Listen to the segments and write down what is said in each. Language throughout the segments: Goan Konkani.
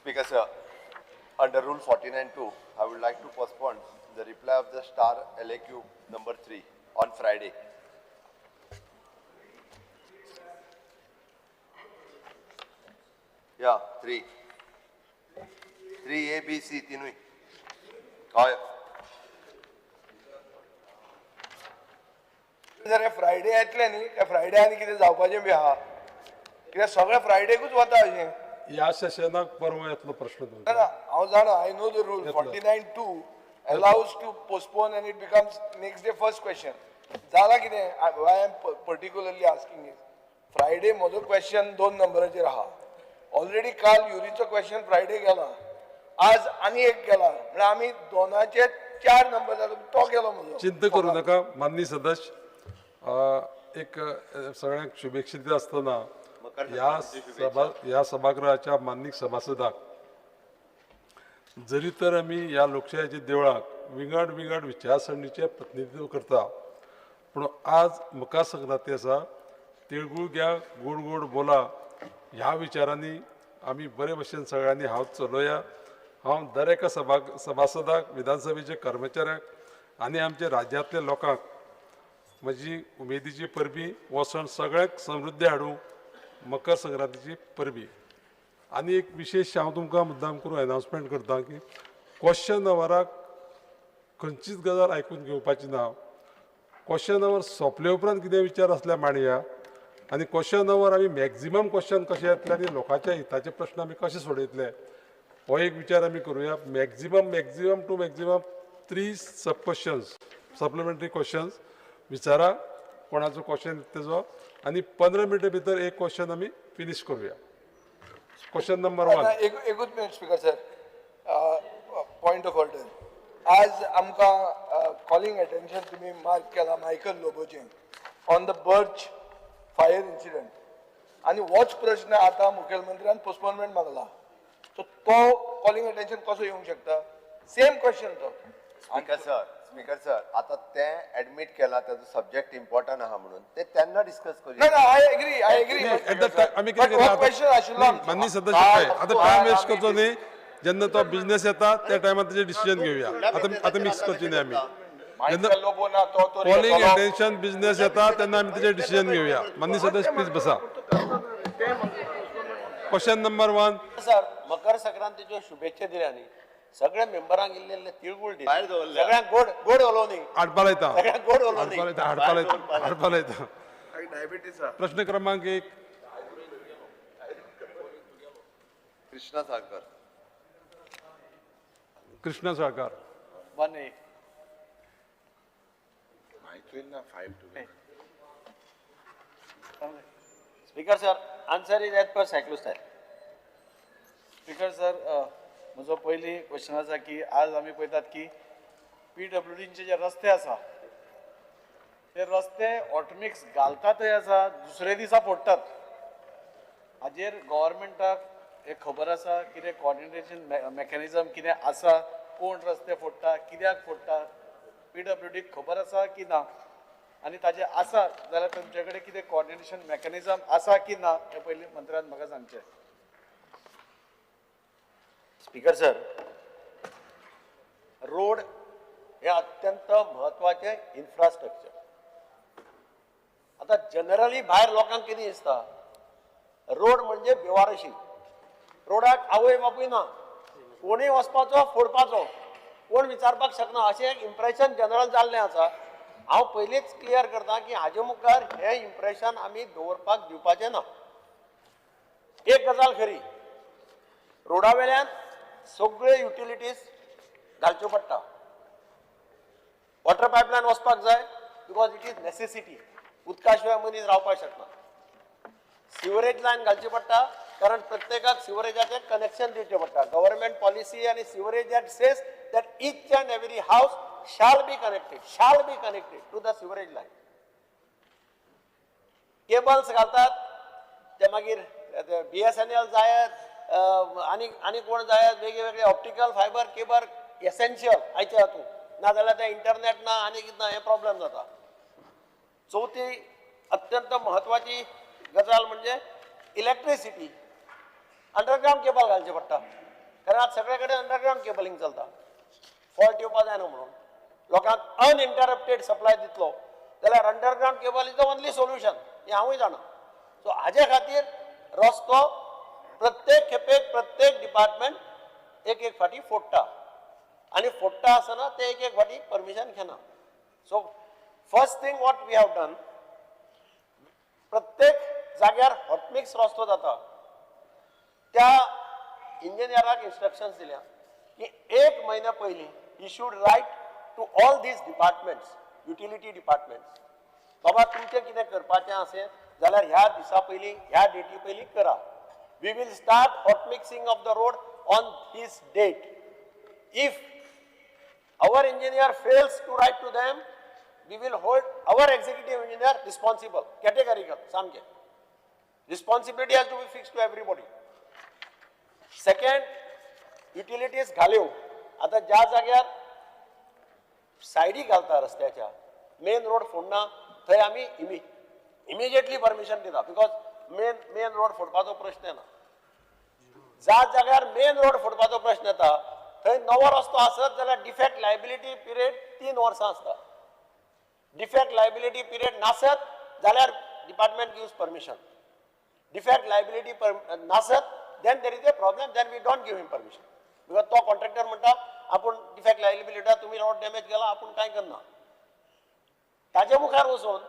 Speaker sir, under Rule 49(2), I would like to postpone the reply of the star LAQ number 3 on Friday. Yeah, 3. 3 A, B, C, तिनूय. हय. जर फ्रायडे येतले न्ही, काय फ्रायडे आनी कितें जावपाचें बी आहा, कित्याक सगळें फ्रायडेकूच वता अशें. ह्या सेशनाक परवा येतलो प्रश्न तुमचो. ना, हांव जाणा, I know the rule. 49(2 allows to postpone and it becomes next day first question. जाला कितें, I am particularly asking is Friday म्हजो क्वेश्चन 2 नंबराचेर आहा. ऑलरेडी काल युरीचो क्वेश्चन फ्रायडे गेला, आज आनी एक गेला, म्हळ्यार आमी दोनाचे 4 नंबर जालो, तो गेलो म्हजो. चिंता करूं नाका माननीय सदस्य. एक सगळ्यांक शुभेच्छा दिता आसतना ह्या सभागृहाच्या माननीय सभासदाक, जरी तर आमी ह्या लोकशायेच्या देवळाक विंगड विंगड विचारसरणीचें प्रतिनिधित्व करता, पूण आज मकर संक्रांती आसा, तिळगूळ घ्या गोड गोड बोला ह्या विचारांनी आमी बरे भशेन सगळ्यांनी हांव चलोया. हांव दर एका सभासदाक, विधानसभेच्या कर्मचाऱ्यांक आनी आमच्या राज्यांतल्या लोकांक म्हजी उमेदीची परबी, हो सण सगळ्यांक समृद्धी हाडूं, मकर संक्रांतीची परबी. आनी एक विशेश हांव तुमकां मुद्दाम करून अनावन्समेंट करता की क्वेश्चन अवराक खंयचीच गजाल आयकून घेवपाची ना. क्वेश्चन our सोंपले उपरांत कितें विचार आसल्यार मांडया आनी क्वेश्चन our आमी मॅक्झिमम क्वेश्चन कशें येतले आनी लोकांच्या हिताचे प्रश्न आमी कशे सोडयतले हो एक विचार आमी करुया. Maximum to maximum 3 sub questions, supplementary questions विचारा, कोणाचो क्वेश्चन तेजो, आनी 15 मिनटां भितर एक क्वेश्चन आमी फिनीश करुया. Question number 1. एकूच minute speaker sir, point of order. आज आमकां कॉलिंग अटेन्शन तुमी मार्क केला मायकल लोबोचें on the Birch fire incident, आनी होच प्रश्न आतां मुखेलमंत्र्यान पोस्टपोनमेंट मागला, सो तो कॉलिंग अटेन्शन कसो येवंक शकता? सेम क्वेश्चन तो. स्पीकर सर, आता ते एडमिट केला ताजो सब्जेक्ट इम्पॉर्टंट आहा म्हणून ते तेन्ना डिस्कस करूया. ना, I agree, I agree. आमी कितें क्वेश्चन आशिल्लो माननीय सदस्य, आतां टायम वेस्ट करचो न्ही. जेन्ना तो बिजनेस येता त्या टायमार तेजेर डिसिजन घेवया. आतां आतां मिक्स करची न्ही आमी. जेन्ना कॉलिंग अटेन्शन बिजनेस येता तेन्ना आमी तेजेर डिसिजन घेवया. माननीय सदस्य प्लीज बसा. Question number 1. Sir, मकर संक्रांतीच्यो शुभेच्छा दिल्या न्ही, सगळ्या मेंबरांक इल्ले इल्ले तिळगुळ दिले, सगळ्यांक गोड गोड उलोवनी, हाडपा लायता, सगळ्यांक गोड उलोवनी, हाडपा लायता, हाडपा लायता. प्रश्न क्रमांक 1. Krishna Salkar. Krishna Salkar. 1A. Speaker sir, answer is as per cyclostyle. Speaker sir, म्हजो पयली क्वेश्चन आसा की आज आमी पळयतात की PWDचे जे रस्ते आसा ते रस्ते ऑटोमिक्स घालतातय आसा, दुसरे दिसा फोडटात. हाजेर गव्हर्मेंटाक एक खबर आसा कितें कॉर्डिनेशन मॅकॅनिजम कितें आसा, कोण रस्ते फोडटा, कित्याक फोडटा, PWDक खबर आसा की ना, आनी ताजें आसा जाल्यार तुमचे कडेन कितें कॉर्डिनेशन मॅकॅनिजम आसा की ना हें पयलीं मंत्र्यान म्हाका सांगचें. स्पीकर सर, रोड हे अत्यंत म्हत्वाचें इन्फ्रास्ट्रक्चर. आतां जनरली भायर लोकांक कितें दिसता, रोड म्हणजे बेवारशी, रोडाक आवय बापूय ना, कोणूय वचपाचो फोडपाचो, कोण विचारपाक शकना अशें एक इम्प्रेशन जनरल जाल्लें आसा. हांव पयलींच क्लियर करता की हाजे मुखार हें इम्प्रेशन आमी दवरपाक दिवपाचें ना. एक गजाल खरी, रोडा वेल्यान सगळ्यो युटिलिटीज घालच्यो पडटा, वॉटर पायपलायन वचपाक जाय because it is necessity, उदका शिवाय मनीस रावपाक शकना. सिवरेज लायन घालची पडटा कारण प्रत्येकाक सिवरेजाचें कनेक्शन दिवचें पडटा. गव्हर्मेंट पॉलिसी आनी sewerage that says that each and every house shall be connected, shall be connected to the sewerage line. Cables घालतात ते मागीर BSNL जायत, आनी आनी कोण जायत, वेगळे वेगळे ऑप्टिकल फायबर केबल एसेन्शियल आयच्या हातूंत, नाजाल्यार ते इंटरनेट ना आनी कितें ना हे प्रॉब्लेम जाता. चवथी अत्यंत म्हत्वाची गजाल म्हणजे इलेक्ट्रिसिटी, अंडरग्रावंड केबल घालचें पडटा. कारण आज सगळे कडेन अंडरग्रावंड केबलिंग चलता, फॉल्ट येवपा जायना म्हणून लोकांक अनइंटरप्टेड सप्लाय दितलो जाल्यार underground cable is the only solution, हें हांवूय जाणा. सो हाजे खातीर रस्तो प्रत्येक खेपेक प्रत्येक डिपार्टमेंट एक एक फाटी फोडटा आनी फोडटा आसतना ते एक एक फाटी परमिशन घेना. So first thing what we have done, प्रत्येक जाग्यार हॉटमिक्स रस्तो जाता त्या इंजिनियराक इन्स्ट्रक्शन्स दिल्या की एक म्हयन्या पयलीं he should write to all these departments, utility departments, बाबा तुमचें कितें करपाचें आसें जाल्यार ह्या दिसा पयलीं ह्या डेटी पयलीं करा. We will start hot mixing of the road on this date. If our engineer fails to write to them, we will hold our executive engineer responsible, categorical, सामके. Responsibility has to be fixed to everybody. Second, utilities घाल्यो, आतां ज्या जाग्यार सायडी घालता रस्त्याच्या, मेन रोड फोडना, थंय आमी इमिजिएटली परमिशन दिता, because main road फोडपाचो प्रश्न येना. ज्या जाग्यार मेन रोड फोडपाचो प्रश्न येता थंय नवो रस्तो आसत जाल्यार डिफेक्ट लायबिलिटी पिरियड 3 वर्सां आसता. डिफेक्ट लायबिलिटी पिरियड नासत जाल्यार department gives permission. Defect liability नासत then there is a problem, then we don't give him permission, because तो कॉन्ट्रॅक्टर म्हणटा आपूण डिफेक्ट लायबिलिटी तुमी रोड डॅमेज केला आपूण कांय करना. ताजे मुखार वचून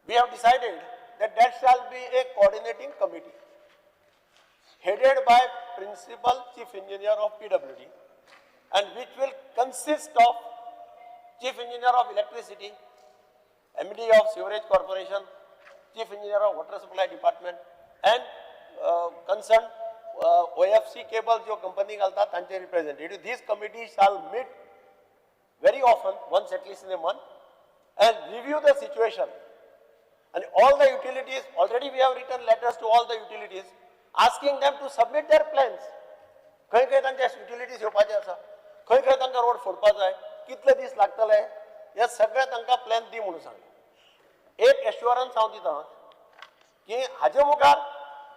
we have decided that that shall be a coordinating committee headed by Principal Chief Engineer of PWD and which will consist of Chief Engineer of Electricity, MD of Sewerage Corporation, Chief Engineer of Water Supply Department and concerned OFC cable जो company घालता तांचे representative. This committee shall meet very often, once at least in a month, and review the situation. And all the utilities, already we have written letters to all the utilities asking them to submit their plans. खंय खंय तांचे युटिलिटीज येवपाचे आसा, खंय खंय तांकां रोड फोडपा जाय, कितले दीस लागतले, हे सगळे तांकां प्लॅन दी म्हणून सांगलें. एक एश्युरन्स हांव दिता की हाजे मुखार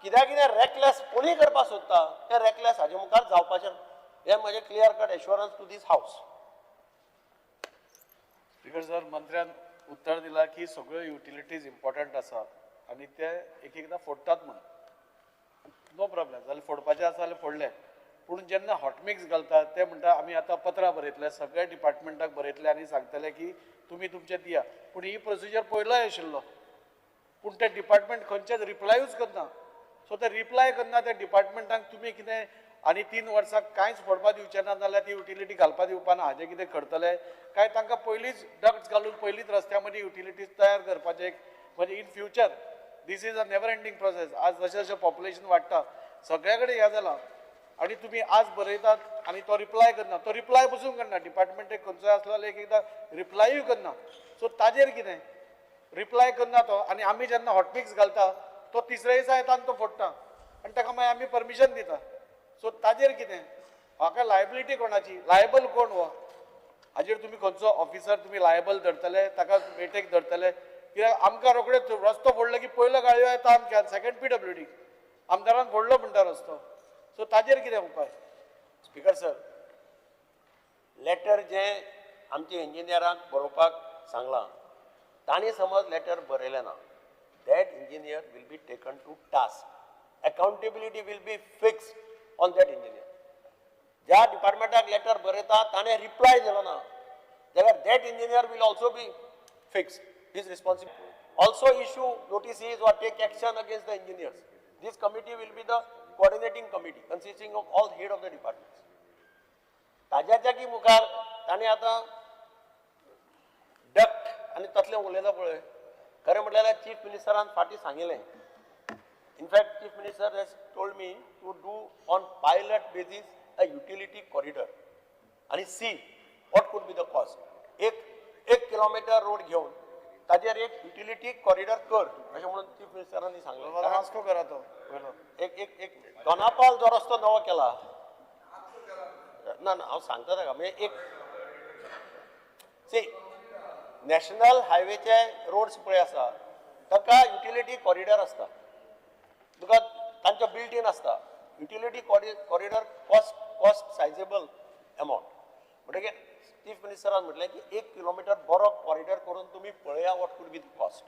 कित्याक कितें रेकलेस कोणूय करपाक सोदता तें रेकलेस हाजे मुखार जावपाचें ना. हें म्हजें clear cut assurance to this house. Speaker sir, मंत्र्यान उत्तर दिला की सगळ्यो युटिलिटीज इम्पॉर्टंट आसा आनी ते एक एकदां फोडटात म्हणून, नो प्रॉब्लेम, जाल्यार फोडपाचें आसा जाल्यार फोडले. पूण जेन्ना हॉटमिक्स घालता ते म्हणटा आमी आतां पत्रां बरयतले, सगळ्या डिपार्टमेंटाक बरयतले आनी सांगतले की तुमी तुमचें दिया. पूण ही प्रोसिजर पयलोय आशिल्लो, पूण ते डिपार्टमेंट खंयचेच रिप्लायूच करना. सो ते रिप्लाय करना त्या डिपार्टमेंटाक तुमी कितें आनी 3 वर्सां कांयच फोडपा दिवचें ना जाल्यार ती युटिलिटी घालपा दिवपा ना, हाजें कितें करतले काय तांकां पयलींच डक्ट्स घालून पयलींच रस्त्या मदीं युटिलिटीज तयार करपाचें एक म्हणजे in future this is a never ending process. आज जशें जशें पॉप्युलेशन वाडटा सगळ्या कडेन हें जालां आनी तुमी आज बरयतात आनी तो रिप्लाय करना, तो रिप्लाय पसून करना, डिपार्टमेंट खंयचोय आसलो जाल्यार एक एकदां रिप्लायूय करना. सो ताजेर कितें रिप्लाय करना तो, आनी आमी जेन्ना हॉटमिक्स घालता तो तिसऱ्या दिसा येता आनी तो फोडटा आनी ताका मागीर आमी परमिशन दिता. सो ताजेर कितें हाका लायबिलिटी कोणाची, लायबल कोण हो हाजेर तुमी खंयचो ऑफिसर तुमी लायबल धरतले, ताका वेटेक धरतले? कित्याक आमकां रोखडेच रस्तो फोडलो की पयलो गाळयो येता आमकां, सेकंड PWD आमदारान फोडलो म्हणटा रस्तो. सो ताजेर कितें उपाय? स्पीकर सर, लेटर जे आमचे इंजिनियरांक बरोवपाक सांगलां तांणी समज लेटर बरयलें ना, that engineer will be taken to task, accountability will be fixed on that engineer. ज्या डिपार्टमेंटाक लेटर बरयता ताणें रिप्लाय दिलो ना जाल्यार that engineer will also be fixed, his responsibility. Also issue notices or take action against the engineers. This committee will be the coordinating committee consisting of all head of the departments. ताज्या जागी मुखार ताणें आतां डक्ट आनी तसलें उलयलां पळय, खरें म्हटल्यार चीफ मिनिस्टरान फाटीं सांगिल्लें. In fact chief minister has told me to do on pilot basis a utility corridor आनी see what could be the cost. एक किलोमिटर रोड घेवन ताजेर एक युटिलिटी कॉरिडॉर कर अशें म्हणून चीफ मिनिस्टरांनी सांगलें. वास्को करा तो पयलो. एक एक एक दोनापाल जो रस्तो नवो केला ना ना हांव सांगता ताका, म्हणजे एक सी नॅशनल हायवेचे रोड्स पळय आसा ताका युटिलिटी कॉरिडॉर आसता, तुका तांचो बिल्ट इन आसता. Utility corridor cost sizable amount. म्हणटकीर चीफ मिनिस्टरान म्हटलें की 1 किलोमिटर बरो कॉरिडॉर करून तुमी पळया what could be the cost.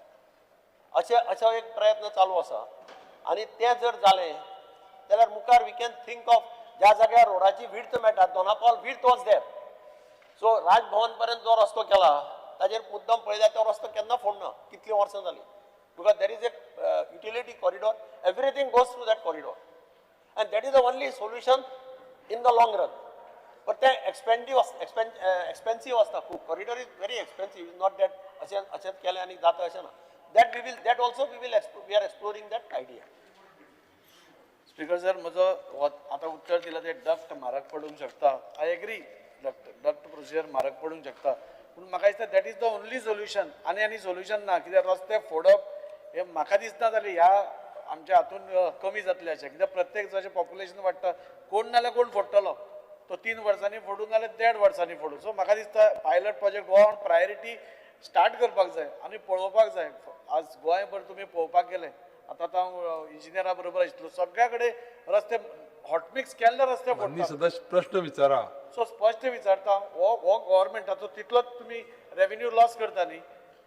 अशें असो एक प्रयत्न चालू आसा आनी तें जर जालें जाल्यार मुखार we can think of ज्या जाग्यार रोडाची विड्थ मेळटा, Dona Paula width was there. So Raj Bhavan पर्यंत जो रस्तो केला ताजेर मुद्दम पळयल्यार तो रस्तो केन्ना फोडना, कितलीं वर्सां जालीं, because there is a utility corridor, everything goes through that corridor and that is the only solution in the long run. But तें एक्सपेन्सीव आसता खूब. Corridor is very expensive, is not that अशें अशेंच केलें आनी जाता अशें ना. That we will, that also we will, we are exploring that idea. Speaker sir, म्हजो आतां उत्तर दिलां तें डक्ट म्हारग पडूंक शकता. I agree, duct procedure म्हारग पडूंक शकता, पूण म्हाका दिसता that is the only solution. आनी आनी सोल्युशन ना, कित्याक रस्ते फोडप हें म्हाका दिसना जालें ह्या आमच्या हातून कमी जातलें अशें. कित्याक प्रत्येक जशें पॉप्युलेशन वाडटा, कोण ना जाल्यार कोण फोडटलो, तो 3 वर्सांनी फोडूं नाजाल्यार 1.5 वर्सांनी फोडूं. सो म्हाका दिसता pilot project Goa priority start करपाक जाय आनी पळोवपाक जाय. आज गोंयभर तुमी पळोवपाक गेले, आतां हांव इंजिनियरा बरोबर आशिल्लो, सगळ्या कडेन रस्ते हॉटमिक्स केल्ले रस्ते माननीय फोडटा. सदस्य प्रश्न विचारा. सो स्पश्ट विचारता, हो गव्हर्मेंटाचो तितलोच तुमी रेवेन्यू लॉस करता न्ही.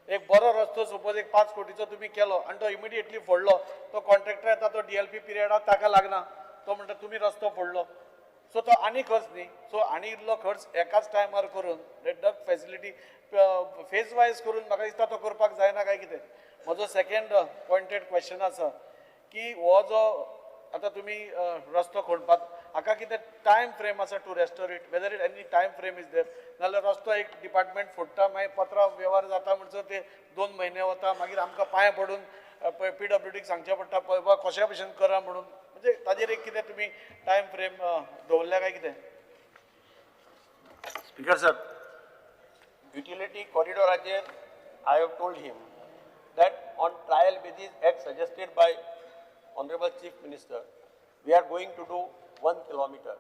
एक बरो रस्तो सपोज एक 5 कोटीचो तुमी केलो आनी तो इमिडिएटली फोडलो, तो कॉन्ट्रॅक्टर येता, तो DLP पिरियडाक ताका लागना, तो म्हणटा तुमी रस्तो फोडलो, सो तो आनी खर्च न्ही. सो आनी इल्लो खर्च एकाच टायमार करून डक्ट फॅसिलिटी फेज वायज करून म्हाका दिसता तो करपाक जायना काय कितें. म्हजो सेकेंड पॉयंटेड क्वेश्चन आसा की हो जो आतां तुमी रस्तो खणपाक हाका कितें टायम फ्रेम आसा to restore it, whether it any time frame is there? नाजाल्यार रस्तो एक डिपार्टमेंट फोडटा, मागीर पत्रां वेव्हार जाता म्हणसर ते 2 म्हयने वता, मागीर आमकां पांय पडून PWDक सांगचें पडटा पळय बाबा कशा भशेन करा म्हणून. म्हणजे ताजेर एक कितें तुमी टायम फ्रेम दवरल्या काय कितें? स्पीकर सर, युटिलिटी कॉरिडॉराचेर I have told him that on trial basis as suggested by honourable chief minister we are going to do 1 kilometre.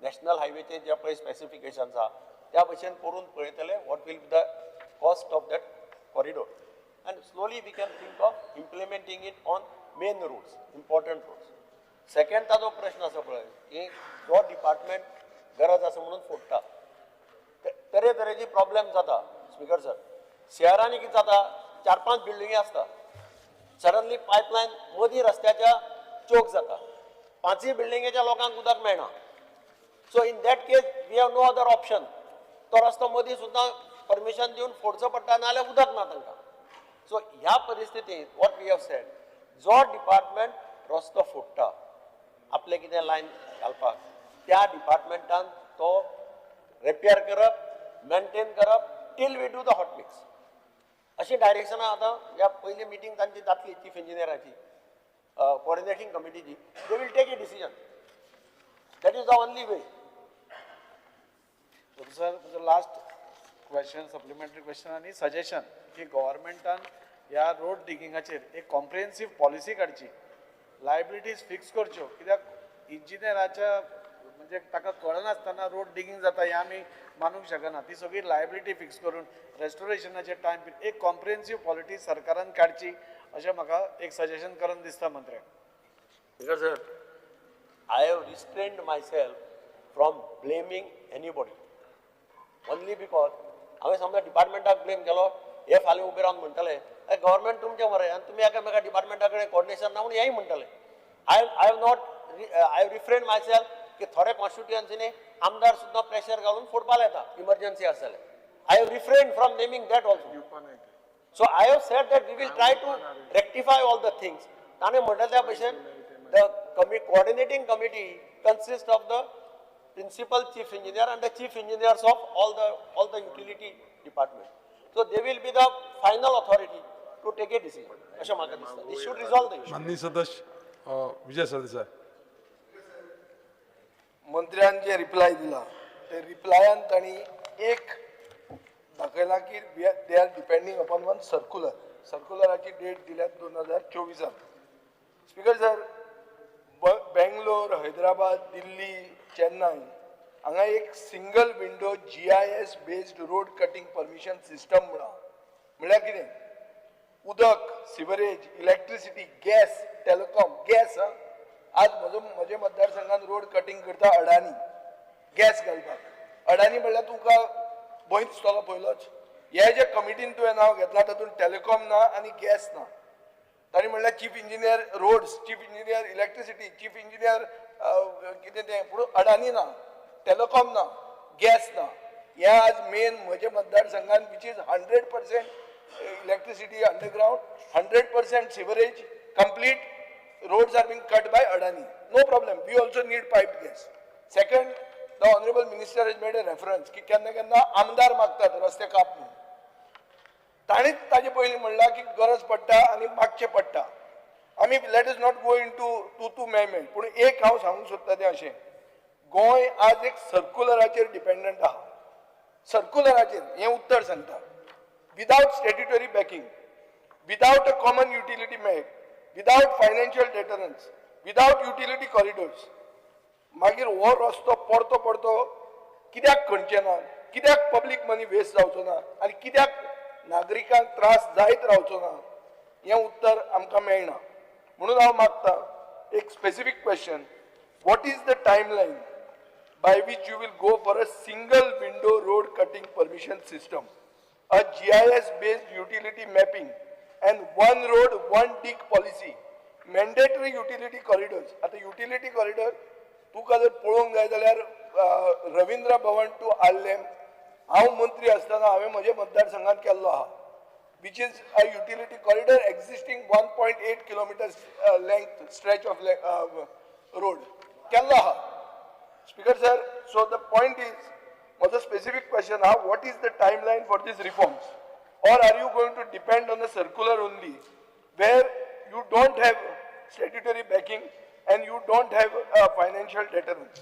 National हायवेचे जे पळय स्पेसिफिकेशन्स आहा त्या भशेन करून पळयतले what will be the cost of that corridor and slowly we can think of implementing it on main roads, important roads. Second ताजो प्रश्न आसा पळय की जो डिपार्टमेंट गरज आसा म्हणून फोडटा, तरेतरेची प्रॉब्लेम जाता. स्पीकर सर, शहरांनी कितें जाता, 4-5 बिल्डिंगी आसता, सडनली पायपलायन मदीं रस्त्याच्या चोक जाता, 5 बिल्डिंगेच्या लोकांक उदक मेळना. So in that case we have no other option, तो रस्तो मदीं सुद्दां परमिशन दिवन फोडचो पडटा, नाजाल्यार उदक ना तांकां. सो ह्या परिस्थितींत what we have said, जो डिपार्टमेंट रस्तो फोडटा आपलें कितें लायन घालपाक, त्या डिपार्टमेंटान तो रिपेयर करप, मेनटेन करप till we do the hot mix. अशी डायरेक्शनां आतां ह्या पयली मिटींग तांची जातली chief इंजिनियराची, कोऑर्डिनेटींग कमिटीची, they will take a decision. That is the only way. Sir, म्हजो लास्ट क्वेश्चन, सप्लिमेंटरी क्वेश्चन आनी सजेशन की गव्हर्मेंटान ह्या रोड डिगिंगाचेर एक कॉम्प्रिहेन्सीव पॉलिसी काडची, लायबिलिटीज फिक्स करच्यो. कित्याक इंजिनियराच्या म्हणजे ताका कळनासतना रोड डिगींग जाता हें आमी मानूंक शकना. ती सगळी लायबिलिटी फिक्स करून रेस्टोरेशनाचे टायम पिरियड एक कॉम्प्रिहेन्सीव पॉलिसी सरकारान काडची अशें म्हाका एक सजेशन करून दिसता मंत्र्याक. Speaker sir, I have restrained myself from blaming anybody only because हांवें समजा डिपार्टमेंटाक ब्लेम केलो, हे फाल्यां उबे रावन म्हणटले गव्हर्मेंट तुमचें मरे आनी तुमी एकामेका डिपार्टमेंटा कडेन कोऑर्डिनेशन ना म्हणून हेय म्हणटले. I have not, I have refrain myself की थोडे कॉन्स्टिट्युएन्सीनी आमदार सुद्दां प्रेशर घालून फोडपाक येता इमर्जन्सी आसा जाल्यार. I have refrain from naming that also. So I have said that we will try to rectify all the things. ताणें म्हणलें त्या भशेन the coordinating committee consist of the principal chief engineer and the chief engineers of all the utility department. So they will be the final authority to take a decision. अशें म्हाका दिसता. This should resolve the issue. माननीय सदस्य विजय सरदेसाय. मंत्र्यान जे रिप्लाय दिला ते रिप्लायान तांणी एक दाखयलां की they are depending upon one circular. सर्क्युलराची date दिल्या 2024. स्पीकर सर, बेंगलोर, हैदराबाद, दिल्ली, चेन्नई हांगा एक single window GIS based road cutting permission system म्हणा. म्हणल्यार कितें, उदक, sewerage, electricity, gas, telecom, gas आज म्हजो म्हजे मतदारसंघात रोड कटिंग करता अडानी गॅस घालपाक. अडानी म्हणल्यार तुका भंय दिसतलो पयलोच. हे जे कमिटीन तुवें नांव घेतलां तातूंत टेलिकॉम ना आनी गॅस ना. ताणी म्हणल्यार chief engineer roads, chief engineer electricity, chief engineer कितें तें, पूण अडानी ना, टेलिकॉम ना, गॅस ना. हे आज मेन म्हजे मतदारसंघात which is 100% electricity underground, 100% sewerage complete, roads are being cut by Adani. No problem, we also need pipe gas. Second, the honourable minister has made a reference की केन्ना केन्ना आमदार मागतात रस्ते काप म्हणून. ताणीच ताजे पयलीं म्हणलां की गरज पडटा आनी मागचें पडटा. आमी let us not go into तूं तूं मे मे, पूण एक हांव सांगूंक सोदता तें अशें, गोंय आज एक सर्कुलराचेर डिपेंडंट आहा. सर्कुलराचेर हें उत्तर सांगता, without statutory backing, without a common utility map, without financial deterrence, without utility corridors. मागीर हो रस्तो परतो परतो कित्याक खणचे ना, कित्याक पब्लीक मनी वेस्ट जावचो ना आनी कित्याक नागरिकांक त्रास जायत रावचो ना, हें उत्तर आमकां मेळना. म्हणून हांव मागता एक specific question, what is the timeline by which you will go for a single window road cutting permission system, a GIS based utility mapping and one road one dig policy, mandatory utility corridors. आतां युटिलिटी कॉरिडॉर तुका जर पळोवंक जाय जाल्यार रविंद्र भवन टू आर्लेम हांव मंत्री आसतना हांवें म्हज्या मतदारसंघात केल्लो आहा, which is a utility corridor existing 1.8 kilometre length stretch of road केल्लो आहा. Speaker sir, so the point is, म्हजो स्पेसिफीक क्वेश्चन आहा, what is the timeline for these reforms, or are you going to depend on the circular only, where you don't have statutory backing and you don't have financial deterrence?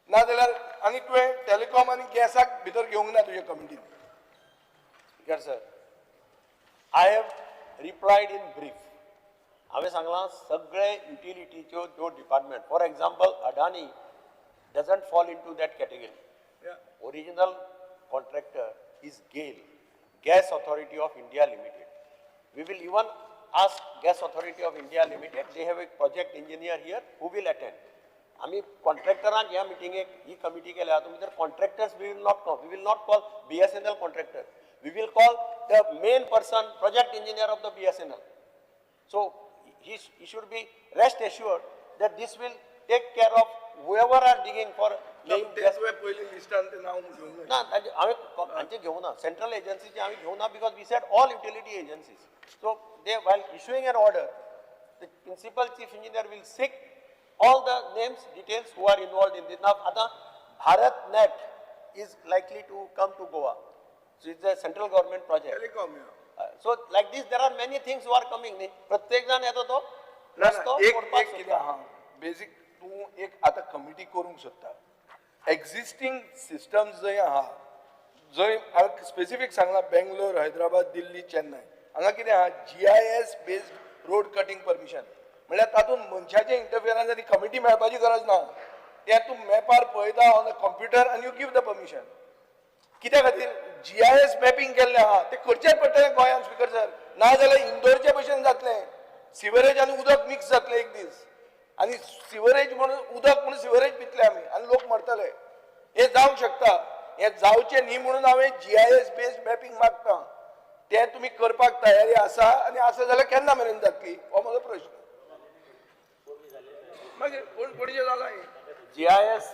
नाजाल्यार आनी तुवें टेलिकॉम आनी गॅसाक भितर घेवंक ना तुजे कमिटीन. Speaker sir, I have replied in brief. हांवें सांगलां सगळे युटिलिटीच्यो ज्यो department, for example Adani doesn't fall into that category. Original contractor is GAIL, Gas Authority of India Limited. We will even ask Gas Authority of India Limited, they have a project engineer here who will attend. आमी कॉन्ट्रॅक्टरांक ह्या मिटिंगेक ही कमिटी केल्या, तुमी तर contractors we will not call, we will not call BSNL contractor, we will call the main person, project engineer of the BSNL. So he should be rest assured that this will take care of whoever are digging for laying ते gas. तुवें पयलीं लिस्टान तें नांव घेवंक जाय. ना, ताजे हांवें हांचे घेवना, सेंट्रल एजन्सीचे हांवें घेवना, because we said all utility agencies. So they while issuing an order, the principal chief engineer will seek all the names, details who are involved in this. Now आतां Bharat Net is likely to come to Goa, so it's a central government project. Telecom. So like this there are many things who are coming न्ही, प्रत्येक जाण येता तो ना, रस्तो एक फोडपाक एक कितें सोदता. आहा, बेजीक तूं एक आतां कमिटी करूंक सोदता, एक्झिस्टींग सिस्टम जंय आहा, जंय हांवें स्पेसिफीक सांगलां बेंगलोर, हैदराबाद, दिल्ली, चेन्नय, हांगा कितें आहा GIS based road cutting permission, म्हणल्यार तातूंत मनशाचें इंटरफियरन्स आनी कमिटी मेळपाची गरज ना, तें तूं मॅपार पळयता ऑन the computer आनी you give the permission. कित्या खातीर GIS mapping केल्लें आहा तें करचेंच पडटलें गोंयांत स्पीकर सर, ना जाल्यार इंदोरचे भशेन जातलें, सिवरेज आनी उदक मिक्स जातलें एक दीस, आनी सिवरेज म्हणून उदक म्हणून सिवरेज पितले आमी आनी लोक मरतले. हें जावंक शकता, हें जावचें न्ही म्हणून हांवें GIS based mapping मागता, तें तुमी करपाक तयारी आसा आनी आसा जाल्यार केन्ना मेरेन जातली हो म्हजो प्रश्न. मागीर कोण कोणीचें जालां हें? GIS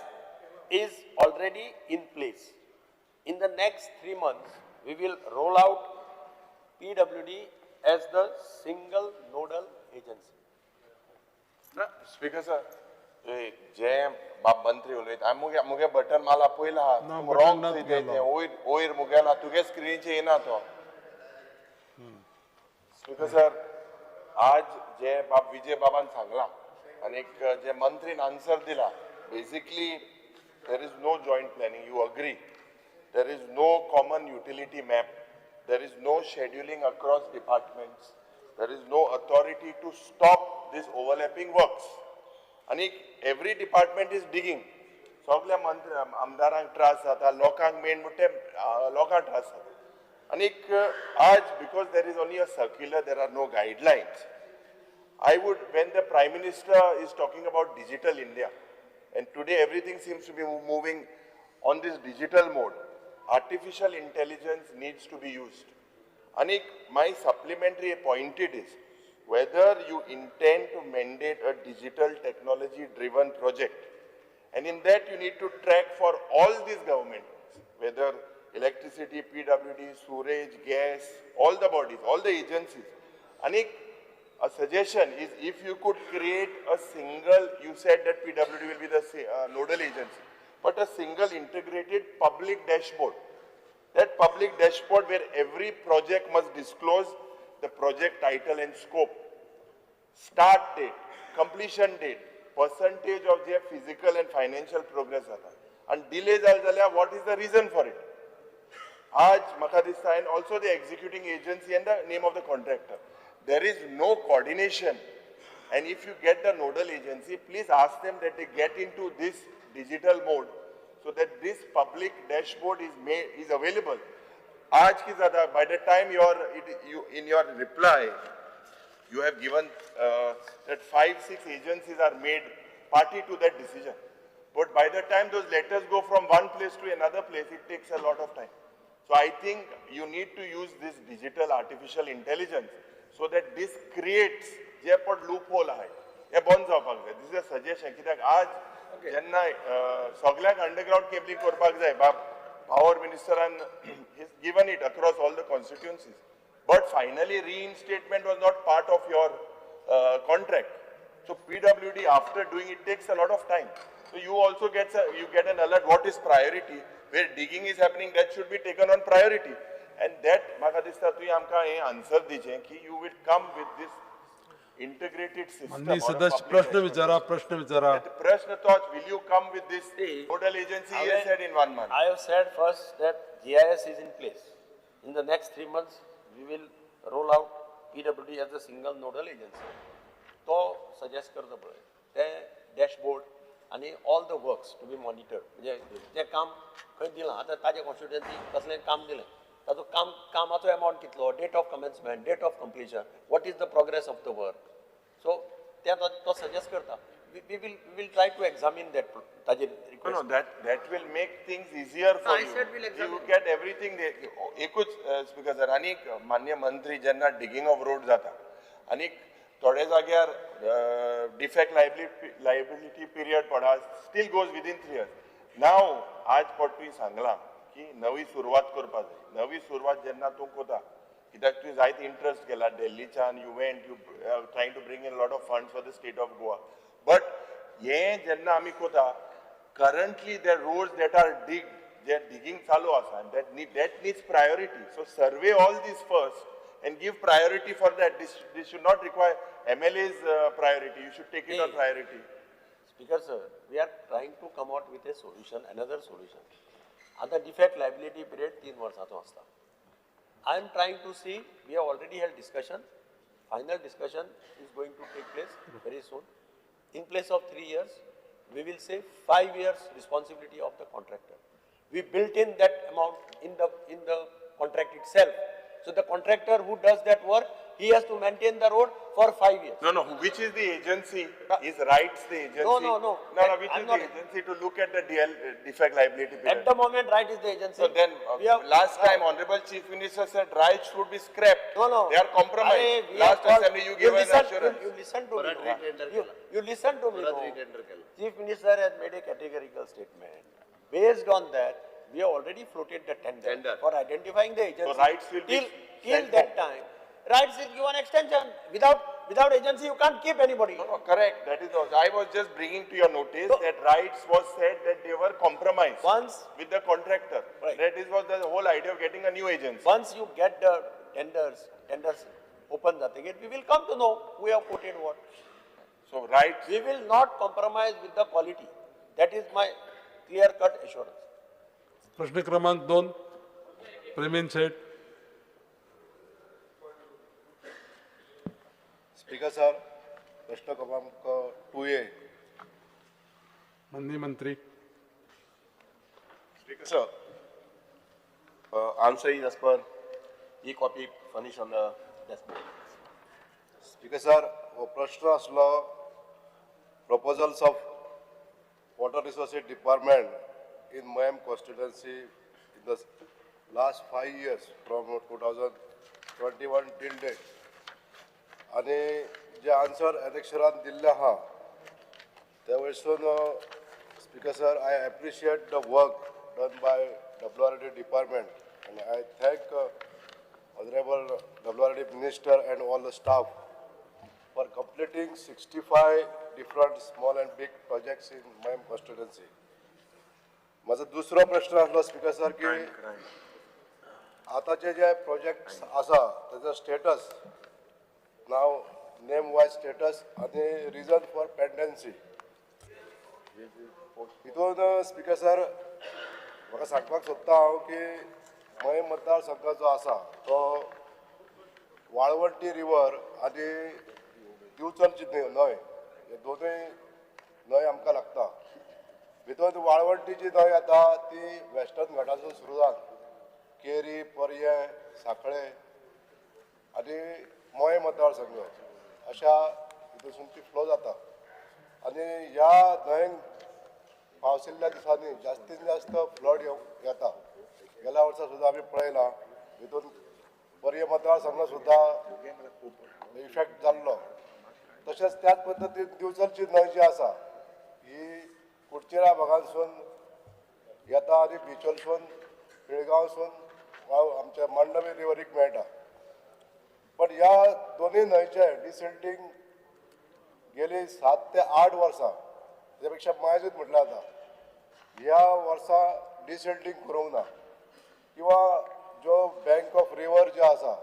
is already in place. In the next 3 months, we will roll out PWD as the single nodal agency. Speaker sir, जे बाब मंत्री उलयता, हांवें मुगे बटन मारला पयला, ना, बटन रॉंग ना थंय गेलो. तें वयर वयर मुगेला तुगे स्क्रिनीचेर येना तो. स्पीकर सर, आज जे बाब विजय बाबान सांगला आनीक जे मंत्रीन आन्सर दिला, basically there is no joint planning, you agree, there is no common utility map, there is no scheduling across departments, there is no authority to stop this overlapping works. आनी every department is digging. सगल्या मंत्री आमदारांक त्रास जाता, लोकांक मेन म्हणटे लोकांक त्रास जाता. आनीक आज because there is only a circular, there are no guidelines. I would, when the Prime Minister is talking about digital India, and today everything seems to be moving on this digital mode, artificial intelligence needs to be used. Anik, my supplementary pointed is, whether you intend to mandate a digital technology driven project, and in that you need to track for all these governments, whether electricity, PWD, sewerage, gas, all the bodies, all the agencies. Anik, a suggestion is if you could create a single, you said that PWD will be the nodal agency, but a single integrated public dashboard. That public dashboard where every project must disclose the project title and scope, start date, completion date, percentage of their physical and financial progress जाता and delay जाले जाल्यार what is the reason for it. आज म्हाका दिसता, and also the executing agency and the name of the contractor. There is no coordination, and if you get the nodal agency, please ask them that they get into this digital mode so that this public dashboard is made, is available. आज की ज़्यादा, by the time you in your reply, you have given that 5-6 agencies are made party to that decision. But by the time those letters go from one place to another place, it takes a lot of time. So I think you need to use this digital artificial intelligence so that this creates जे पण loophole आहे हे बंद जावपाक जाय. This is a suggestion. कित्याक आज जेन्ना सगळ्याक अंडरग्राउंड केबलिंग करपाक जाय, बाब power मिनिस्टरान is given it across all the constituencies, but finally reinstatement was not part of your contract. So PWD after doing it takes a lot of time. So you also get an alert what is priority, where digging is happening, that should be taken on priority. And that म्हाका दिसता तुवें आमकां हें आन्सर दिचें की you will come with this integrated system. माननीय सदस्य प्रश्न विचारा, प्रश्न विचारा. प्रश्न तोच, will you come with this nodal agency? He has said in 1 month. I have said first that GIS is in place. In the next 3 months, we will roll out PWD as a single nodal agency. तो सजेस्ट करता पळय ते डॅशबोर्ड आनी all the works to be monitored. म्हणजे तें काम खंय दिलां आतां ताजे कॉन्स्टिट्युएन्सी कसलें काम दिलें, ताजो काम कामाचो एमावंट कितलो, date of commencement, date of completion, what is the progress of the work. So ते तो सजेस्ट करता. We will try to examine that ताजेर request. No, that will make things easier for you. I said we'll examine. You get everything. एकूच स्पीकर सर, आनी मान्य मंत्री जेन्ना डिगींग ऑफ रोड जाता आनी थोड्या जाग्यार डिफेक्ट लायबिलिटी पिरियड पडा, still goes within 3 years. Now आज पट तुवें सांगलां की नवी सुरवात करपा जाय. नवी सुरवात जेन्ना तूं कोता, कित्याक तुवें जायत इंट्रस्ट केला दिल्लीच्यान, you went, you trying to bring in lot of funds for the state of Goa. But हें जेन्ना आमी कोता, currently the roads that are dig, J digging चालू आसा, that needs priority. So survey all these first and give priority for that. This should not require MLA's priority. You should take it on priority. Speaker sir, we are trying to come out with a solution, another solution. आता defect liability period 3 वर्सांचो आसता. I am trying to see, we have already held discussion, final discussion is going to take place very soon. In place of 3 years, we will say 5 years responsibility of the contractor. We built in that amount in the contract itself. So the contractor who does that work, he has to maintain the road for 5 years. No, no, which is the agency? Is RITES the agency? No, no, no. No, no, which is the agency to look at the DL, defect liability period? At the moment, RITES is the agency. So then, last time, Honorable Chief Minister said RITES should be scrapped. No, no. They are compromised. Last assembly, you gave an assurance. You listen to me. You listen to me. Chief Minister has made a categorical statement. Based on that, we have already floated the tender for identifying the agency. So RITES will be till that time. RITES is given extension. Without agency, you can't keep anybody. No, no, correct. That is also. I was just bringing to your notice that RITES was said that they were compromised once with the contractor. Right. That is was the whole idea of getting a new agency. Once you get the tenders open, we will come to know who have quoted what. So RITES. We will not compromise with the quality. That is my clear-cut assurance. प्रश्न क्रमांक 2, प्रेमेन सेठ. स्पीकर सर, प्रश्न क्रमांक 2A. माननीय मंत्री. Speaker sir, answer is as per e-copy furnished on the dashboard. Speaker sir, हो प्रश्न आसलो proposals of water resources department in Mayem constituency in the last 5 years from 2021 till date. आनी जे आन्सर एनेक्शरान दिल्ले आहा त्या वयरसून speaker sir, I appreciate the work done by WRD department and I thank honourable WRD minister and all the staff for completing 65 different small and big projects in Mayem constituency. माझा दुसरो प्रश्न आसलो स्पीकर सर की आताचे जे प्रोजेक्ट्स आसा ताजो स्टेटस नाव नेम वायज स्टेटस आनी रिजन फॉर पेंडन्सी. हितून स्पीकर सर म्हाका सांगपाक सोदता हांव की मयें मतदारसंघ जो आसा तो वाळवंटी रिवर आनी दिवचलची न्हंय हे दोनूय न्हंय आमकां लागता. भितर वाळवंटीची न्हंय येता ती वेस्टर्न घाटासून सुरू जावन केरी, पर्यें, सांखळे आनी मयें मतदारसंघ अशा हितून ती फ्लो जाता आनी ह्या न्हंयेक पावसिल्ल्या दिसांनी जास्तीत जास्त फ्लड येता. गेल्या वर्सा सुद्दां आमी पळयलां हितून पर्यें मतदारसंघ सुद्दां इफेक्ट जाल्लो. तशेंच त्याच पद्दतीन दिवचलची न्हंय जी आसा ही कुडचिरा भागांसून येता आनी बिचोलसून पिळगांवसून आमच्या मांडवी रिवरीक मेळटा. पण ह्या दोनूय न्हंयचे डिसिल्टींग गेली 7 ते 8 वर्सां तेच्या पेक्षा मायजूच म्हटल्यार जाता ह्या वर्सा डिसिल्टींग करूंक ना किंवा ज्यो बँक ऑफ रिवर ज्यो आसा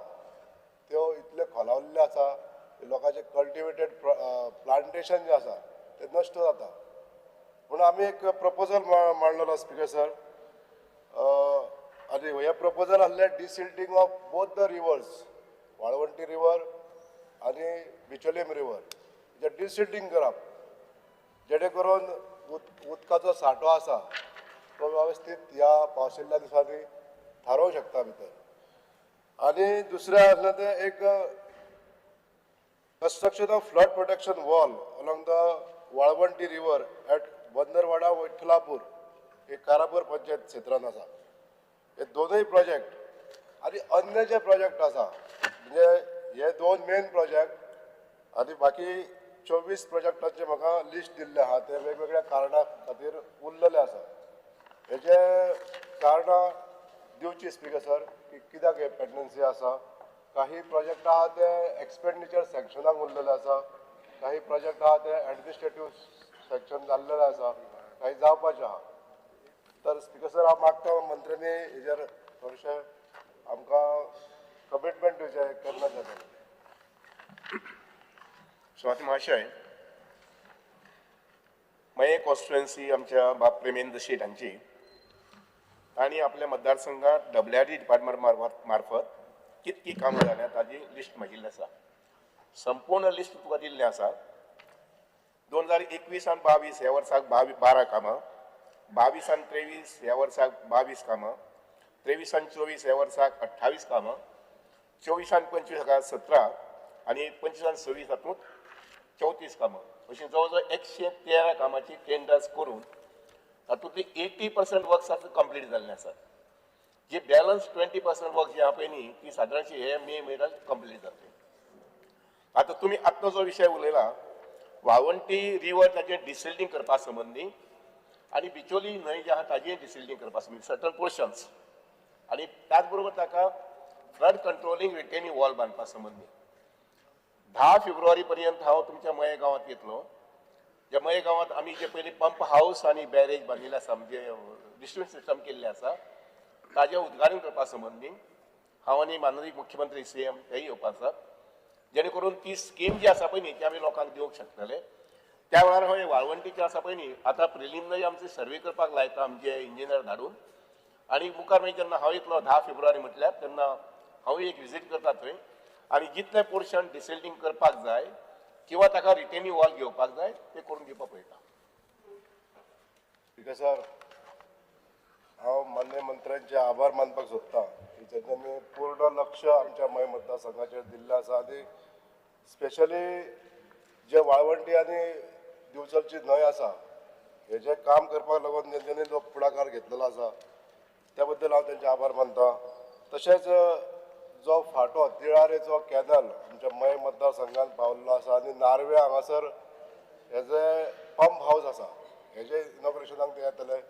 त्यो इतल्यो खोलावल्ल्यो आसा लोकांचे कल्टिवेटेड प्लांटेशन जे आसा ते नश्ट जाता. पूण आमी एक प्रपोजल मांडलेलो स्पीकर सर आनी हे प्रपोजल आसलें desilting of both the rivers, Valvanti river आनी बिचोलीम रिवर, हेजें डिसिल्टींग करप जेणे करून उदकाचो सांठो आसा तो वेवस्थीत ह्या पावसिल्ल्या दिसांनी थारोवंक शकता भितर. आनी दुसरें आसलें तें एक construction of flood protection wall along the Valvanti river at Bandarwada Vithalapur हे कारापूर पंचायत क्षेत्रांत आसा. हे दोनूय प्रोजेक्ट आनी अन्य जे प्रोजेक्ट आसा म्हणजे हे दोन मेन प्रोजेक्ट आनी बाकी 24 प्रोजेक्टांचे म्हाका लिस्ट दिल्लें आहा ते वेगवेगळ्या कारणां खातीर उरलेले आसा. हेजे कारणां दिवची स्पीकर सर की कित्याक हे पेंडन्सी आसा. काही प्रोजेक्ट आहा ते एक्सपेंडिचर सँक्शनाक उरलेले आसा, काही प्रोजेक्ट आहा ते एडमिनिस्ट्रेटीव सँक्शन जाल्लेले आसा, काही जावपाचे आहा. तर स्पीकर सर हांव मागता मंत्र्यांनी हेजेर थोडेशें आमकां कमिटमेंट दिवचें केन्ना जाता. स्वाती महाशय, मयें कॉन्स्टिट्युएन्सी आमच्या बाब प्रेमेंद्र शेट हांची, तांणी आपल्या मतदारसंघात डब्ल्यू आर डी डिपार्टमेंट मार्फत कितकी कामां जाल्या ताजी लिस्ट मागिल्ली आसा. संपूर्ण लिस्ट तुका दिल्लें आसा. 2021 आनी 22 ह्या वर्साक 12 कामां, 22 आनी 23 ह्या वर्साक 22 कामां, 23 आनी 24 ह्या वर्साक 28 कामां, 24 आनी 25 हाका 17 आनी 25 आनी 26 हातूंत 34 कामां, अशीं जवळ जवळ 113 कामाची टेंडर्स करून तातूंतली 80% वर्क्स आतां कंप्लीट जाल्लें आसात. जी बॅलन्स 20% वर्क जी आहा पळय न्ही ती सादारणशी हे मे म्हयन्याक कंप्लीट जातली. आतां तुमी आत्तां जो विशय उलयला वाळवंटी रिवर ताजें डिसिल्टींग करपा संबंदी आनी बिचोली न्हंय जी आहा ताजें डिसिल्टींग करपा संबंदी सर्टन पोर्शन्स आनी त्याच बरोबर ताका फ्लड कंट्रोलिंग रिटेनिंग वॉल बांदपा संबंदी 10 फेब्रुवारी पर्यंत हांव तुमच्या मये गांवांत येतलो. ज्या मये गांवांत आमी जे पयलीं पंप हावस आनी बॅरेज बांदिल्ले आसा म्हणजे डिस्ट्रिब्युशन सिस्टम केल्लें आसा ताजें उद्घाटन करपा संबंदी हांव आनी माननीय मुख्यमंत्री CM हेय येवपा आसात, जेणे करून ती स्कीम जी आसा पळय न्ही ती आमी लोकांक दिवंक शकतले. त्या वेळार हांव वाळवंटीचें आसा पळय न्ही आतां प्रिलिमिनरी आमचे सर्वे करपाक लायता आमचे इंजिनियर धाडून आनी मुखार मागीर जेन्ना हांव येतलो 10 फेब्रुवारी म्हटल्यार तेन्ना हांवूय एक विजीट करता थंय आनी जितलें पोर्शन डिसिल्टींग करपाक जाय किंवा ताका रिटेनिंग वॉल घेवपाक जाय ते करून दिवपाक पळयता. स्पीकर सर, हांव माननीय मंत्र्यांचे आभार मानपाक सोदता की तांच्यांनी पूर्ण लक्ष आमच्या मये मतदारसंघाचेर दिल्लें आसा आनी स्पेशली जे वाळवंटी आनी दिवचलची न्हंय आसा हेजें काम करपाक लागून तेंच्यांनी जो फुडाकार घेतलेलो आसा त्या बद्दल हांव तेंचे आभार मानता. तशेंच जो फांटो तिळारेचो कॅनल आमच्या मये मतदारसंघात पावल्लो आसा आनी नार्वे हांगासर हेजे पंप हावस आसा हेजे इनॉग्रेशनाक ते येतले.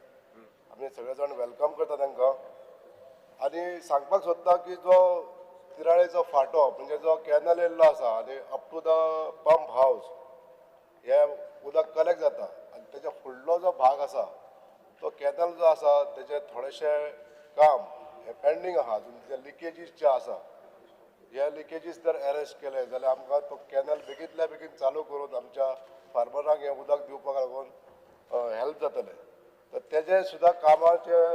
आमी सगळे जाण welcome करता तांकां आनी सांगपाक सोदता की जो तिराळेचो फांटो म्हणजे जो कॅनल येयल्लो आसा आनी up to the pump house हे उदक कलेक्ट जाता आनी तेच्या फुडलो जो भाग आसा तो कॅनल जो आसा तेजें थोडेशें काम हें पेंडींग आहा अजून. ते लिकेजीस जे आसा हे लिकेजीस जर एरेस्ट केले जाल्यार आमकां तो कॅनल बेगींतल्या बेगीन चालू करून आमच्या फार्मरांक हें उदक दिवपाक लागून हेल्प जातलें. तर तेजें सुद्दां कामाचें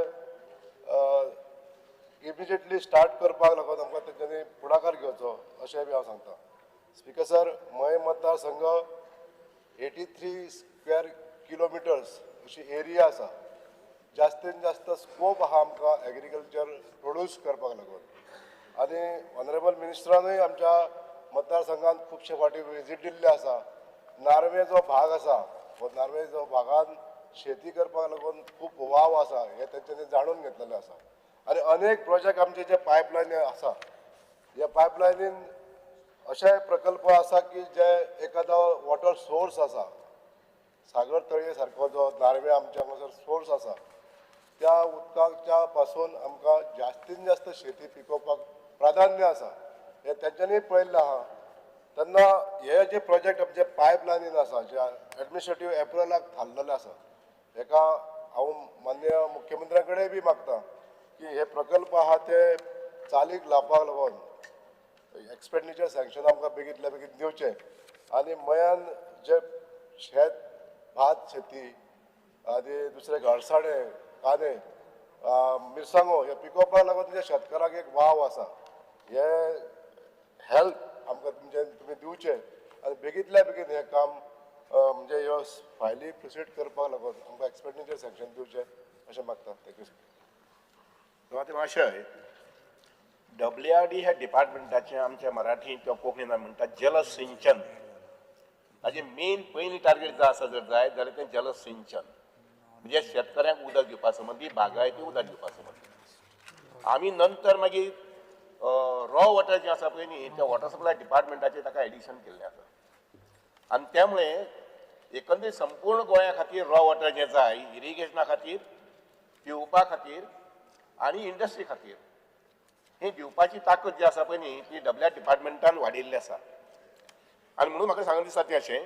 इमिजिएटली स्टार्ट करपाक लागून आमकां तेंच्यांनी फुडाकार घेवचो अशें बी हांव सांगता. स्पिकर सर, मये मतदारसंघ 83 स्क्वेअर किलोमिटर्स अशी एरिया आसा. जास्तीन जास्त स्कोप आहा आमकां एग्रीकल्चर प्रोड्यूस करपाक लागून आनी ऑनरेबल मिनिस्टरानूय आमच्या मतदारसंघात खुबशे फावटी विजीट दिल्ले आसा. नार्वे जो भाग आसा हो नार्वे जो भागान शेती करपाक लागून खूब वाव आसा हें तेंच्यांनी जाणून घेतलेलें आसा आनी अनेक प्रोजेक्ट आमचे जे पायपलायनी आसा ह्या पायपलायनीन अशे प्रकल्प आसा की जे एखादो वॉटर सोर्स आसा सागर तळये सारको जो नार्वे आमच्या हांगासर सोर्स आसा त्या उदकाच्या पासून आमकां जास्तीन जास्त शेती पिकोवपाक प्राधान्य आसा हें तेंच्यांनी पळयल्लें आहा. तेन्ना हे जे प्रोजेक्ट आमचे पायपलायनीन आसा जे एडमिनिस्ट्रेटीव एप्रुवलाक थारलेले आसा हेका हांव माननीय मुख्यमंत्र्या कडेन बी मागता की हे प्रकल्प आहा ते चालीक लावपाक लागून एक्सपेंडिचर सँक्शन आमकां बेगींतल्या बेगीन दिवचें आनी मयान जे शेत भात शेती आनी दुसरे घरसाणे कांदे मिरसांगो हे पिकोवपाक लागून जे शेतकारांक एक वाव आसा हे हेल्प आमकां तुमचे तुमी दिवचें आनी बेगींतल्या बेगीन हें काम म्हणजे ह्यो फायली प्रोसीड करपाक लागून आमकां एक्सपेंडिचर सँक्शन दिवचें अशें मागता. Thank you. सभापती महाशय, WRD ह्या डिपार्टमेंटाचें आमच्या मराठी किंवा कोंकणीन आमी म्हणटात जलसिंचन. ताजें मेन पयलीं टार्गेट जो आसा जर जायत जाल्यार तें जलसिंचन म्हणजे शेतकऱ्यांक उदक दिवपा संबंदी, बागायती उदक दिवपा संबंदी. आमी नंतर मागीर रॉ वॉटर जें आसा पळय न्ही त्या वॉटर सप्लाय डिपार्टमेंटाचें ताका एडिशन केल्लें आसा आनी त्यामुळे एकंदरीत संपूर्ण गोंया खातीर रॉ वॉटर जें जाय इरिगेशना खातीर, पिवपा खातीर आनी इंडस्ट्री खातीर ही दिवपाची ताकद जी आसा पळय न्ही ती डब्ल्यू डिपार्टमेंटान वाडिल्ली आसा. आनी म्हणून म्हाका सांगून दिसता तें अशें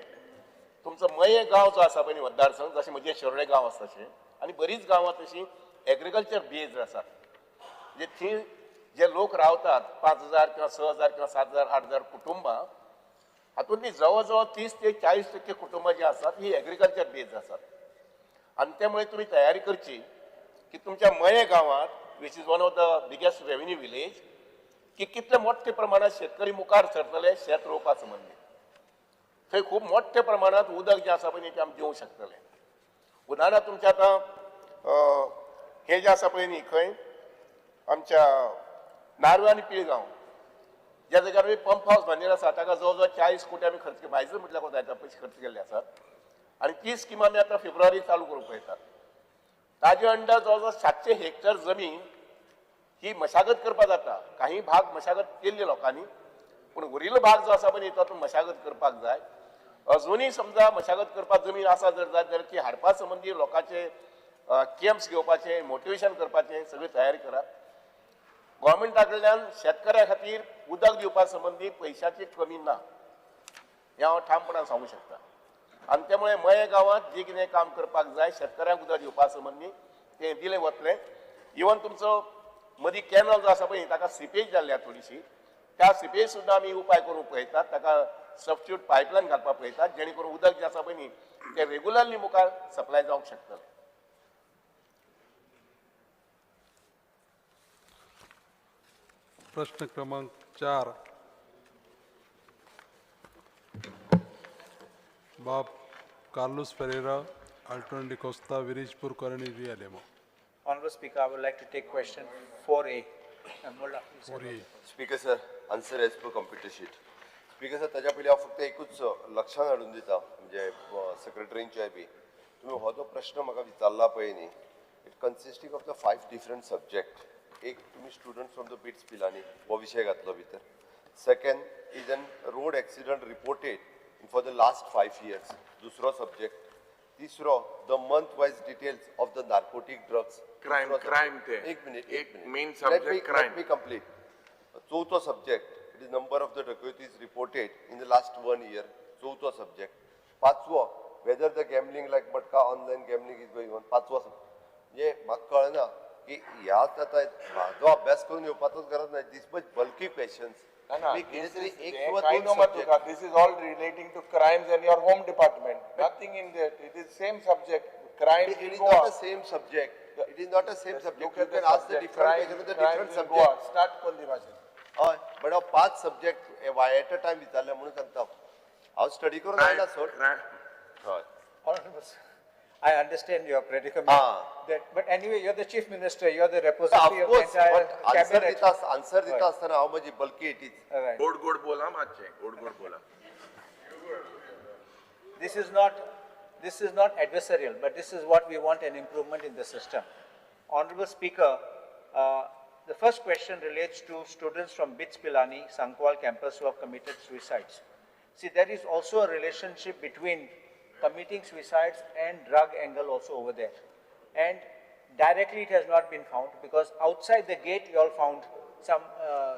तुमचो मये गांव जो आसा पळय न्ही मतदारसंघ, जशें म्हजें शिरोडे गांव आसा तशें आनी बरीच गांवां तशीं एग्रीकल्चर बेज्ड आसात. म्हणजे थंय जे लोक रावतात 5,000 किंवा 6,000 किंवा 7,000 8,000 कुटुंबां हातूंतली जवळ जवळ 30 ते 40% कुटुंबां जी आसात ही एग्रीकल्चर बेज्ड आसात. आनी त्यामुळे तुमी तयारी करची की तुमच्या मये गांवांत which is one of the biggest revenue village की कितले मोठ्या प्रमाणात शेतकरी मुखार सरतले शेत रोवपा संबंदी. थंय खूब मोठ्या प्रमाणात उदक जें आसा पळय न्ही तें आमी दिवंक शकतले. उदाहरणार्थ तुमचें आतां हें जें आसा पळय न्ही खंय आमच्या नार्वे आनी पिळगांव ज्या जाग्यार आमी पंप हावस बांदिल्लो आसा ताका जवळ जवळ 40 कोटी आमी खर्च भायज म्हटल्यार कोता येता पयशे खर्च केल्ले आसात आनी ती स्कीम आमी आतां फेब्रुवारी चालू करूंक पळयतात. ताजे अंडर जवळ जवळ 700 हेक्टर जमीन ही मशागत करपाक जाता. काही भाग मशागत केल्ली लोकांनी पूण उरिल्लो भाग जो आसा पळय तातूंत मशागत करपाक जाय. अजुनूय समजा मशागत करपाक जमीन आसा जर जाय जाल्यार ती हाडपा संबंदी लोकांचे कॅम्प्स घेवपाचे, मोटिवेशन करपाचें सगळी तयारी करात. गव्हर्मेंटा कडल्यान शेतकऱ्या खातीर उदक दिवपा संबंदी पयशाची कमी ना हें हांव ठामपणान सांगूंक शकता. आनी त्यामुळे मये गांवांत जें कितें काम करपाक जाय शेतकऱ्यांक उदक दिवपा संबंदी तें दिलें वतलें. इवन तुमचो मदीं कॅनल जो आसा पळय ताका सिपेज जाल्ली आसा थोडीशी, त्या सिपेज सुद्दां आमी उपाय करूंक पळयतात, ताका सबस्टिट्यूट पायपलायन घालपाक पळयतात जेणे करून उदक जें आसा पळय न्ही तें रेगुलरली मुखार सप्लाय जावंक शकतलें. प्रश्न क्रमांक 4 बाब Carlos Ferreira, Alton D'Costa, Virijpur Colony, Realemo. Honorable Speaker, I would like to take question 4A. 4A. Speaker sir, answer as per computer sheet. Speaker sir, ताज्या पयलीं हांव फक्त एकूच लक्षान हाडून दिता, म्हणजे सेक्रेटरींच्याय बी तुमी हो जो प्रश्न म्हाका विचारला पळय न्ही, it consisting of the 5 different subject. एक तुमी student from the BITS Pilani हो विशय घातलो भितर. Second is an road accident reported for the last 5 years, दुसरो सब्जेक्ट. तिसरो the month wise details of the narcotic drugs. Crime, crime ते. एक मिनिट, एक minute, main subject crime. Let me complete. चवथो subject, it is number of the dacoities reported in the last 1 year, चवथो सब्जेक्ट. पांचवो, whether the gambling like matka, online gambling is going on, पांचवो सब्जेक्ट. म्हणजे म्हाका कळना की ह्याच आतां म्हाजो अभ्यास करून येवपाचोच गरज ना, this much bulky questions. This is all relating to crimes and your home department. Nothing in that. It is same subject. Crime. It is not the same subject. It is not the same subject. You can ask the different question with the different subject. Start कोण भाशेन. हय, बट हांव 5 सब्जेक्ट एट अ टायम विचारले म्हणून सांगता. हांव स्टडी करून आयला सोड. हय. I understand your predicament. That, but anyway, you're the chief minister, you're the repository of the entire cabinet. Answer dita asthana हांव म्हजी bulky it is. Right. गोड गोड बोला मातशें, गोड गोड बोला. This is not adversarial, but this is what we want, an improvement in the system. Honorable Speaker, the first question relates to students from BITS Pilani, Sankwal campus who have committed suicides. See, there is also a relationship between committing suicides and drug angle also over there. And directly it has not been found, because outside the gate you all found some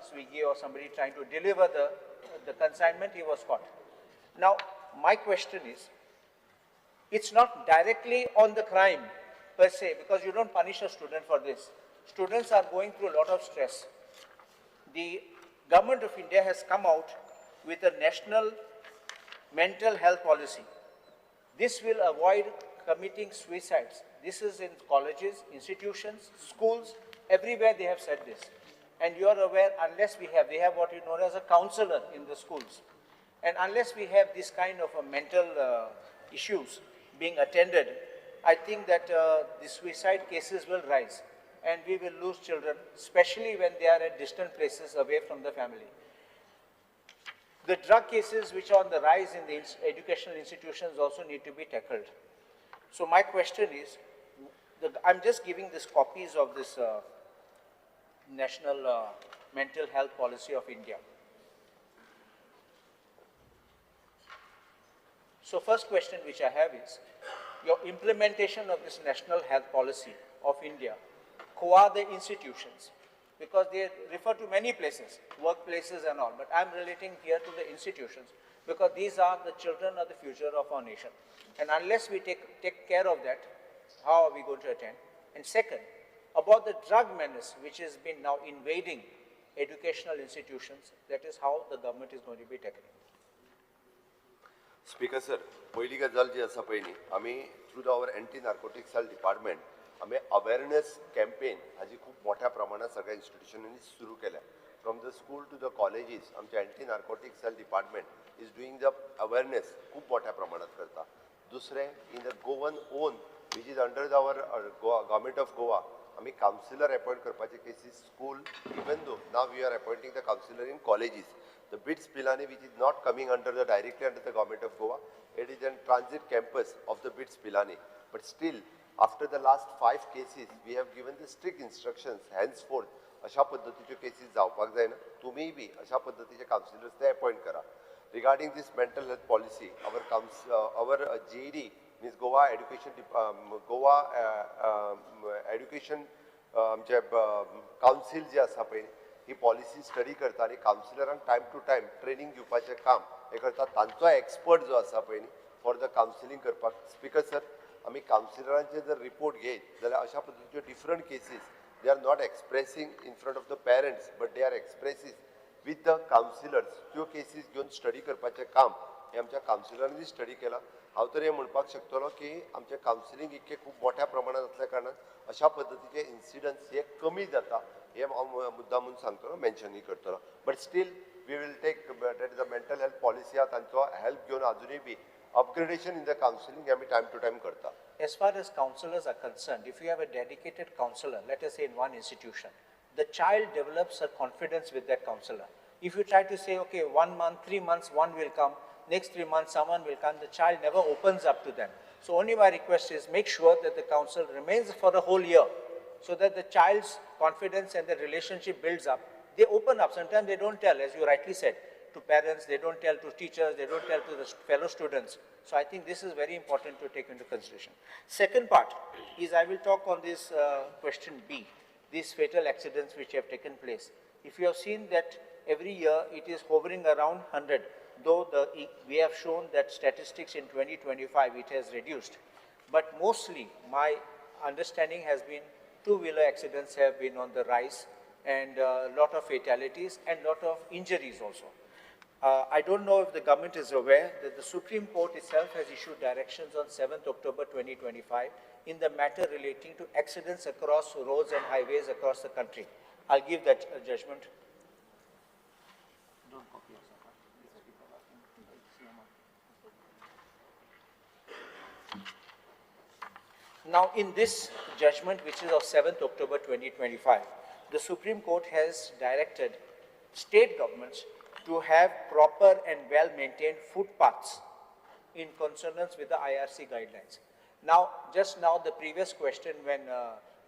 Swiggy or somebody trying to deliver the consignment, he was caught. Now, my question is, it's not directly on the crime per se, because you don't punish a student for this. Students are going through a lot of stress. The government of India has come out with a national mental health policy. This will avoid committing suicides. This is in colleges, institutions, schools, everywhere they have said this. And you are aware, unless we have, they have what you know as a counselor in the schools. And unless we have this kind of a mental issues being attended, I think that the suicide cases will rise and we will lose children, especially when they are at distant places away from the family. The drug cases which are on the rise in the educational institutions also need to be tackled. So my question is, I'm just giving these copies of this National Mental Health Policy of India. So first question which I have is, your implementation of this National Health Policy of India, who are the institutions? Because they refer to many places, workplaces and all, but I'm relating here to the institutions, because these are the children of the future of our nation. And unless we take care of that, how are we going to attend? And second, about the drug menace, which has been now invading educational institutions, that is how the government is going to be tackling. Speaker sir, पयली गजाल जी आसा पळय न्ही, आमी through our anti narcotic cell department आमी अवेरनेस कॅम्पेन हाजी खूब मोठ्या प्रमाणात सगळ्या इन्स्टिट्युशनांनी सुरू केल्या. From the school to the colleges आमचे anti narcotic cell department is doing the awareness खूब मोठ्या प्रमाणात करता. दुसरें, in the Goan own which is under our government of Goa आमी कावन्सिलर अपॉयंट करपाचे cases school, even though now we are appointing the counsellor in colleges. The BITS Pilani, which is not coming under the directly under the government of Goa, it is a transit campus of the BITS Pilani. But still, after the last 5 cases, we have given the strict instructions henceforth. अशा पद्धतीचे केसीस जावपाक जायना, तुमीय बी अशा पद्धतीचे कावन्सिलर्स ते अपॉयंट करा. Regarding this mental health policy, our GED means Goa education Goa education आमचे कावन्सील जे आसा पळय, ही पॉलिसी स्टडी करता आनी कावन्सिलरांक टायम टू टायम ट्रेनींग दिवपाचें काम हें करता. तांचो एक्सपर्ट जो आसा पळय न्ही फॉर the counselling करपाक. स्पीकर सर, आमी कावन्सिलरांचे जर रिपोर्ट घेत जाल्यार अशा पद्दतीच्यो different cases they are not expressing in front of the parents but they are expressing with the counsellors. त्यो केसीस घेवन स्टडी करपाचें काम हें आमच्या कावन्सिलरांनी स्टडी केलां. हांव तर हें म्हणपाक शकतलो की आमचें कावन्सिलींग इतकें खूब मोठ्या प्रमाणात आसल्या कारणान अशा पद्दतीचे इन्सिडंट्स हे कमी जाता हे हांव मुद्दा म्हणून सांगतलो, मेन्शनूय करतलो. But still we will take that is a mental health policy आहा तांचो हेल्प घेवन आजुनूय बी अपग्रेडेशन इन the counselling आमी टायम टू टायम करता. As far as counselors are concerned, if you have a dedicated counselor, let us say in one institution, the child develops a confidence with that counselor. If you try to say, okay, 1 month, 3 months, one will come, next 3 months, someone will come, the child never opens up to them. So only my request is make sure that the council remains for the whole year so that the child's confidence and the relationship builds up. They open up. Sometimes they don't tell, as you rightly said, to parents, they don't tell to teachers, they don't tell to the fellow students. So I think this is very important to take into consideration. Second part is I will talk on this question B, these fatal accidents which have taken place. If you have seen that every year it is hovering around 100, though we have shown that statistics in 2025 it has reduced. But mostly my understanding has been two-wheeler accidents have been on the rise and a lot of fatalities and lot of injuries also. I don't know if the government is aware that the Supreme Court itself has issued directions on 7th October 2025 in the matter relating to accidents across roads and highways across the country. I'll give that judgment. Don't copy yourself. Now, in this judgment, which is of 7th October 2025, the Supreme Court has directed state governments to have proper and well-maintained footpaths in consonance with the IRC guidelines. Now, just now, the previous question when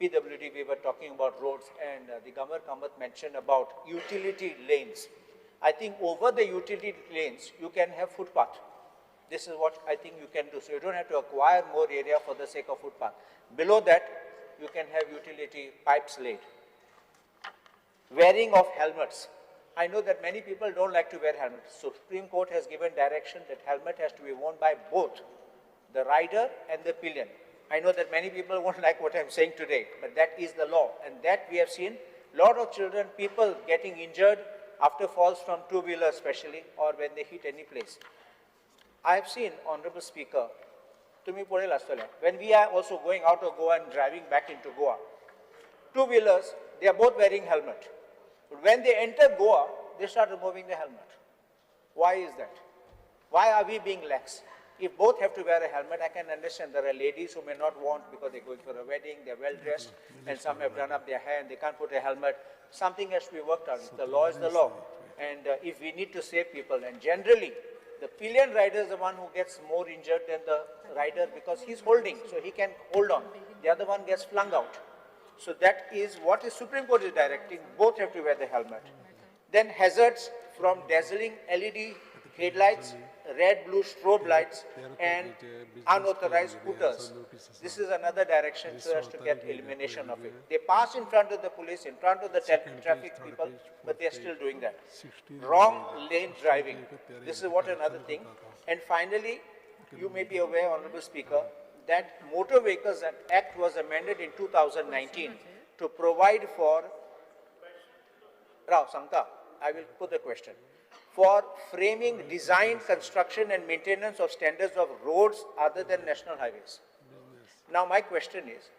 PWD, we were talking about roads and the Digambar Kamat mentioned about utility lanes. I think over the utility lanes, you can have footpath. This is what I think you can do. So you don't have to acquire more area for the sake of footpath. Below that, you can have utility pipes laid. Wearing of helmets. I know that many people don't like to wear helmets. Supreme Court has given direction that helmet has to be worn by both the rider and the pillion. I know that many people won't like what I'm saying today, but that is the law. And that we have seen a lot of children, people getting injured after falls from two-wheeler especially, or when they hit any place. I have seen, Honorable Speaker, when we are also going out of Goa and driving back into Goa, two-wheelers, they are both wearing helmet. But when they enter Goa, they start removing the helmet. Why is that? Why are we being lax? If both have to wear a helmet, I can understand there are ladies who may not want because they're going for a wedding, they're well-dressed, and some have done up their hair and they can't put a helmet. Something has to be worked out. The law is the law. And if we need to save people, and generally, the pillion rider is the one who gets more injured than the rider because he's holding, so he can hold on. The other one gets flung out. So that is what the Supreme Court is directing. Both have to wear the helmet. Then hazards from dazzling LED headlights, red, blue strobe lights, and unauthorized scooters. This is another direction so as to get elimination of it. They pass in front of the police, in front of the traffic people, but they are still doing that. Wrong lane driving. This is what another thing. And finally, you may be aware, Honorable Speaker, that Motor Vehicles Act was amended in 2019 to provide for, Rao Sangta, I will put the question, for framing, design, construction and maintenance of standards of roads other than national highways. Now my question is,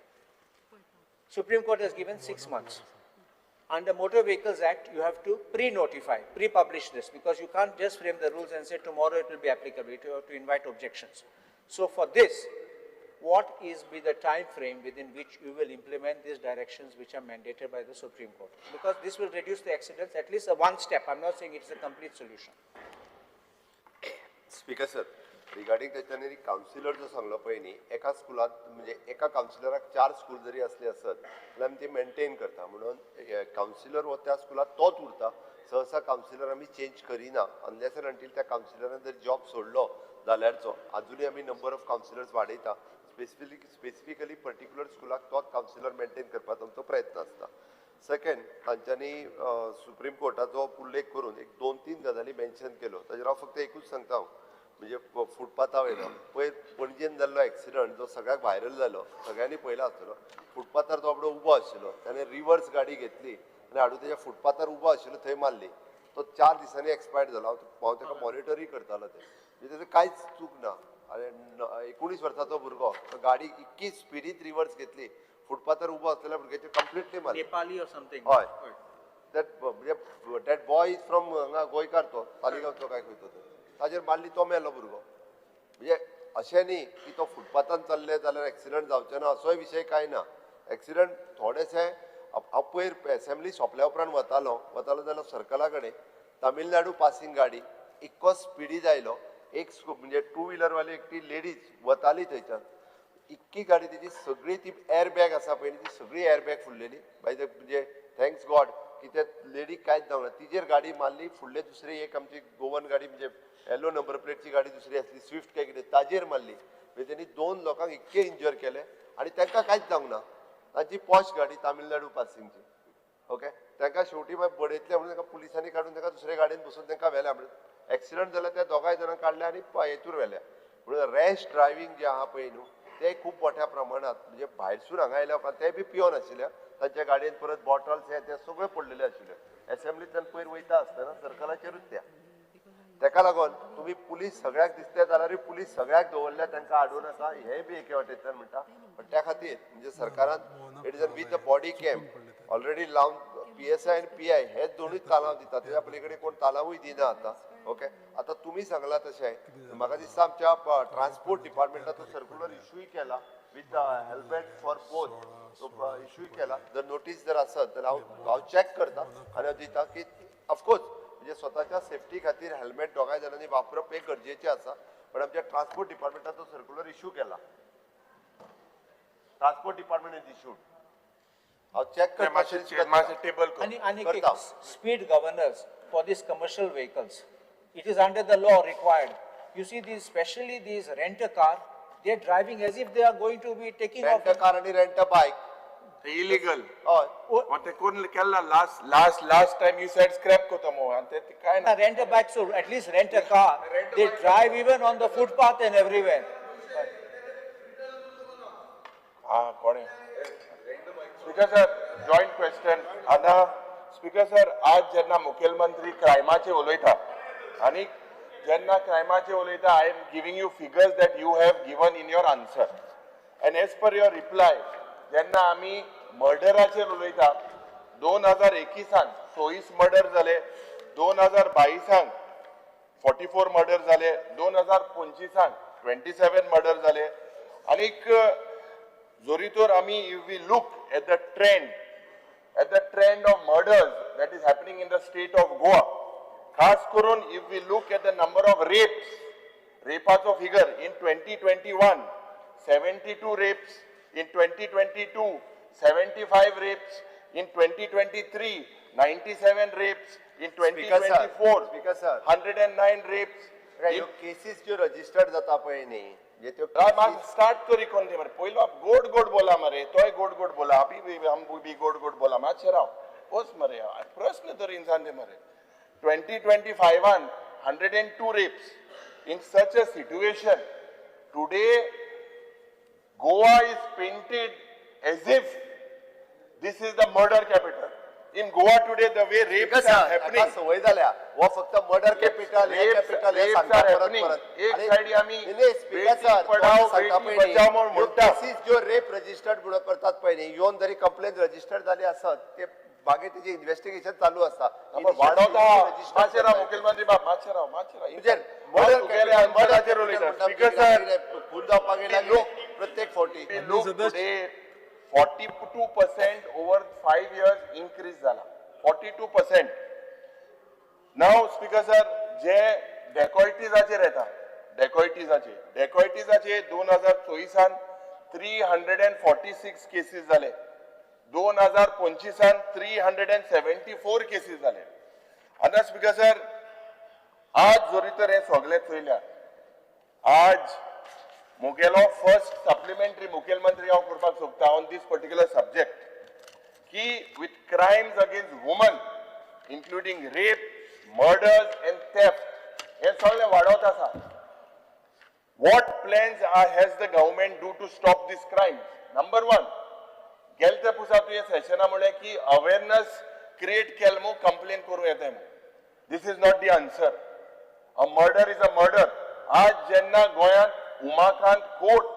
Supreme Court has given 6 months. Under Motor Vehicles Act, you have to pre-notify, pre-publish this, because you can't just frame the rules and say tomorrow it will be applicable. You have to invite objections. So for this, what is be the time frame within which you will implement these directions which are mandated by the Supreme Court? Because this will reduce the accidents at least a one step. I'm not saying it's a complete solution. Speaker sir, regarding तांच्यांनी कावन्सिलर जो सांगलो पळय न्ही, एका स्कुलांत म्हणजे एका कावन्सिलराक 4 स्कूल जरी असले आसत जाल्यार आमी ते मेंटेन करता, म्हणून कावन्सिलर हो त्या स्कुलांत तोच उरता. सहसा कावन्सिलर आमी चेंज करिना अनलेस एंड अंटील त्या कावन्सिलरान जर जॉब सोडलो जाल्यारचो. आजुनूय आमी नंबर ऑफ कावन्सिलर्स वाडयता. स्पेसिफिकली पर्टिक्युलर स्कुलाक तोच कावन्सिलर मेंटेन करपाचो आमचो प्रयत्न आसता. सेकंड, तांच्यांनी सुप्रीम कोर्टाचो उल्लेख करून एक 2-3 गजाली मेन्शन केल्यो, ताजेर हांव फक्त एकूच सांगता. हांव म्हणजे फुटपाथा वयलो पयर पणजेन जाल्लो एक्सिडंट जो सगळ्याक व्हायरल जालो, सगळ्यांनी पळयला आसतलो. फुटपाथार तो आपलो उबो आशिल्लो, ताणें रिवर्स गाडी घेतली आनी हाडून तेज्या फुटपाथार उबो आशिल्लो थंय मारली. तो 4 दिसांनी एक्सपायर्ड जालो. हांव ताका मॉनिटरूय करतालो. तें म्हणजे तेजें कांयच चूक ना. आनी 19 वर्साचो भुरगो, तो गाडी इतकी स्पिडीत रिवर्स घेतली, फुटपाथार उबो आसलेल्या भुरग्याचे कंप्लिटली मारली. Nepali or something. हय, that म्हणजे that boy is from हांगा गोंयकार, तो तालिगांवचो काय खंय तो, ताजेर मारली, तो मेलो भुरगो. म्हणजे अशें न्ही की तो फुटपाथान चल्ले जाल्यार एक्सिडंट जावचें ना असोय विशय कांय ना. एक्सिडंट थोडेशे हांव पयर एसेंब्ली सोंपल्या उपरांत वतालो जाल्यार सर्कला कडेन तामिळनाडू पासिंग गाडी इतको स्पिडीत आयलो, एक म्हणजे टू व्हिलरवाली एकटी लेडीज वताली थंयच्यान, इतकी गाडी तेजी सगळी ती एअरबॅग आसा पळय ती सगळी एअरबॅग फुडलेली. बाय the म्हणजे thanks God की त्या लेडीक कांयच जावंक ना. तिजेर गाडी मारली, फुडले दुसरी एक आमची गोवन गाडी म्हणजे येलो नंबर प्लेटची गाडी दुसरी आसली स्विफ्ट काय कितें ताजेर मारली. म्हणजे तेणी 2 लोकांक इतके इंजर केले आनी तांकां कांयच जावंक ना. तांची पॉश गाडी तामिळनाडू पासिंगची. ओके, तांकां शेवटी मागीर बडयतले म्हणून तांकां पुलिसांनी काडून तांकां दुसरे गाडयेन बसून तांकां व्हेल्या. म्हणजे एक्सिडंट जाल्यार त्या दोगांय जाणांक काडल्या आनी हेतूर व्हेल्या. म्हणून रॅश ड्रायव्हींग जें आहा पळय न्हू तें खूब मोठ्या प्रमाणात म्हणजे भायरसून हांगा आयल्या उपरांत ते बी पियोन आशिल्ले, तांच्या गाडयेन परत बॉटल्स हे ते सगळे पडलेले आशिल्ले. एसेंब्लींतल्यान पयर वयता आसतना सर्कलाचेरूच त्या तेका लागून तुमी पुलीस सगळ्याक दिसते जाल्यारूय पुलीस सगळ्याक दवरल्या तांकां हाडूं नाका हें बी एके वाटेंतल्यान म्हणटा. पण त्या खातीर म्हणजे सरकारान it is with the body cam already लावन PSI आनी PI हे दोनूय तालांव दिता, तेज्या पलीकडे कोण तालांवूय दिना आतां. ओके, आतां तुमी सांगला तशें म्हाका दिसता आमच्या ट्रान्सपोर्ट डिपार्टमेंटाचो सर्क्युलर इशूय केला with helmet for both इशूय केला. जर नोटीस जर आसत जाल्यार हांव चॅक करता आनी हांव दिता की ऑफकोर्स म्हणजे स्वताच्या सेफ्टी खातीर हेल्मेट दोगांय जाणांनी वापरप हें गरजेचें आसा. पण आमच्या ट्रान्सपोर्ट डिपार्टमेंटाचो सर्क्युलर इशू केला, ट्रान्सपोर्ट डिपार्टमेंट is issued. हांव चॅक करता. आनी speed governors for these commercial vehicles, it is under the law required. You see these, specially these rent a car, they are driving as if they are going to be taking off. Rent a car आनी रेंट अ बायक इलिगल. हय, ते कोण केला last last last time you said scrap करता मो आनी ते काय ना. Rent a bike, so at least rent a car, they drive even on the footpath and everywhere. हा कोणे स्पीकर सर जॉयंट क्वेश्चन. आतां स्पीकर सर आज जेन्ना मुखेलमंत्री क्रायमाचेर उलयता आनी जेन्ना क्रायमाचेर उलयता, I am giving you figures that you have given in your answer and as per your reply. जेन्ना आमी मर्डराचेर उलयता 2021 24 मर्डर जाले, 2022 44 मर्डर जाले, 2025 27 मर्डर जाले. आनीक जोरी तर आमी if we look at the trend, at the trend of murders that is happening in the state of Goa, खास करून if we look at the number of rapes, रेपाचो figure in 2021 72 rapes, in 2022 75 rapes, in 2023 97 rapes, in 2024 Speaker sir, 109 rapes. ह्यो केसीस ज्यो रजिस्टर्ड जाता पळय न्ही, स्टार्ट तरी कोण मरे पयलो गोड गोड बोला मरे, तोय गोड गोड बोला, आमी बी गोड गोड बोला. मातशें राव वच मरे, प्रश्न तरी इन्सान ते मरे. 2025 102 rapes. In such a situation today Goa is painted as if this is the murder capital. In Goa today the way rapes are happening, सवय जाल्या हो फक्त मर्डर कॅपिटल हे कॅपिटल हे सांगता परत परत. एक सायडी आमी बेटी पढाओ बेटी बचाओ म्हूण म्हणटा. केसीस ज्यो रेप रजिस्टर्ड म्हणून करतात पळय न्ही, येवन जरी कंप्लेन रजिस्टर्ड जाली आसत ते मागीर तेजें इन्व्हेस्टिगेशन चालू आसता. वाडोवता. मातशें राव मुखेलमंत्री बाब, मातशें राव, मातशें राव. मर्डर कॅपिटल खून जावपाक गेला प्रत्येक फावटी. 42% over 5 years increase जाला, 42%. Now speaker sir जे डेकॉयटीजाचेर येता, डेकॉयटीजाचेर 2024 346 केसीस जाले, 2025 374 केसीस जाले. आतां स्पीकर सर आज जरी तर हे सगळे चोयल्यार आज मुगेलो फर्स्ट सप्लिमेंटरी मुखेलमंत्री हांव करपाक सोदता ऑन these particular subject की with crimes against woman including rape, murders and theft हे सगळे वाडत आसा. What plans has the government do to stop this crimes? Number 1, गेले पुसा तुवें सेशना म्हणलें की अवेरनस क्रिएट केल मू कंप्लेन करूं येता मू. This is not the answer. A murder is a murder. आज जेन्ना गोंयांत उमाकांत कोट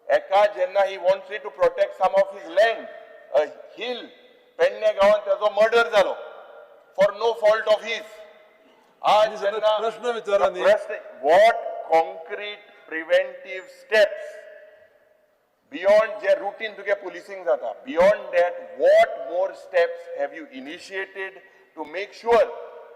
एका जेन्ना he wants to protect some of his land, a hill, Pedne गांवांत तेजो मर्डर जालो for no fault of his. आज जेन्ना प्रश्न विचारा न्ही, प्रश्न what concrete preventive steps beyond J routine तुगे पुलिसींग जाता, beyond that what more steps have you initiated to make sure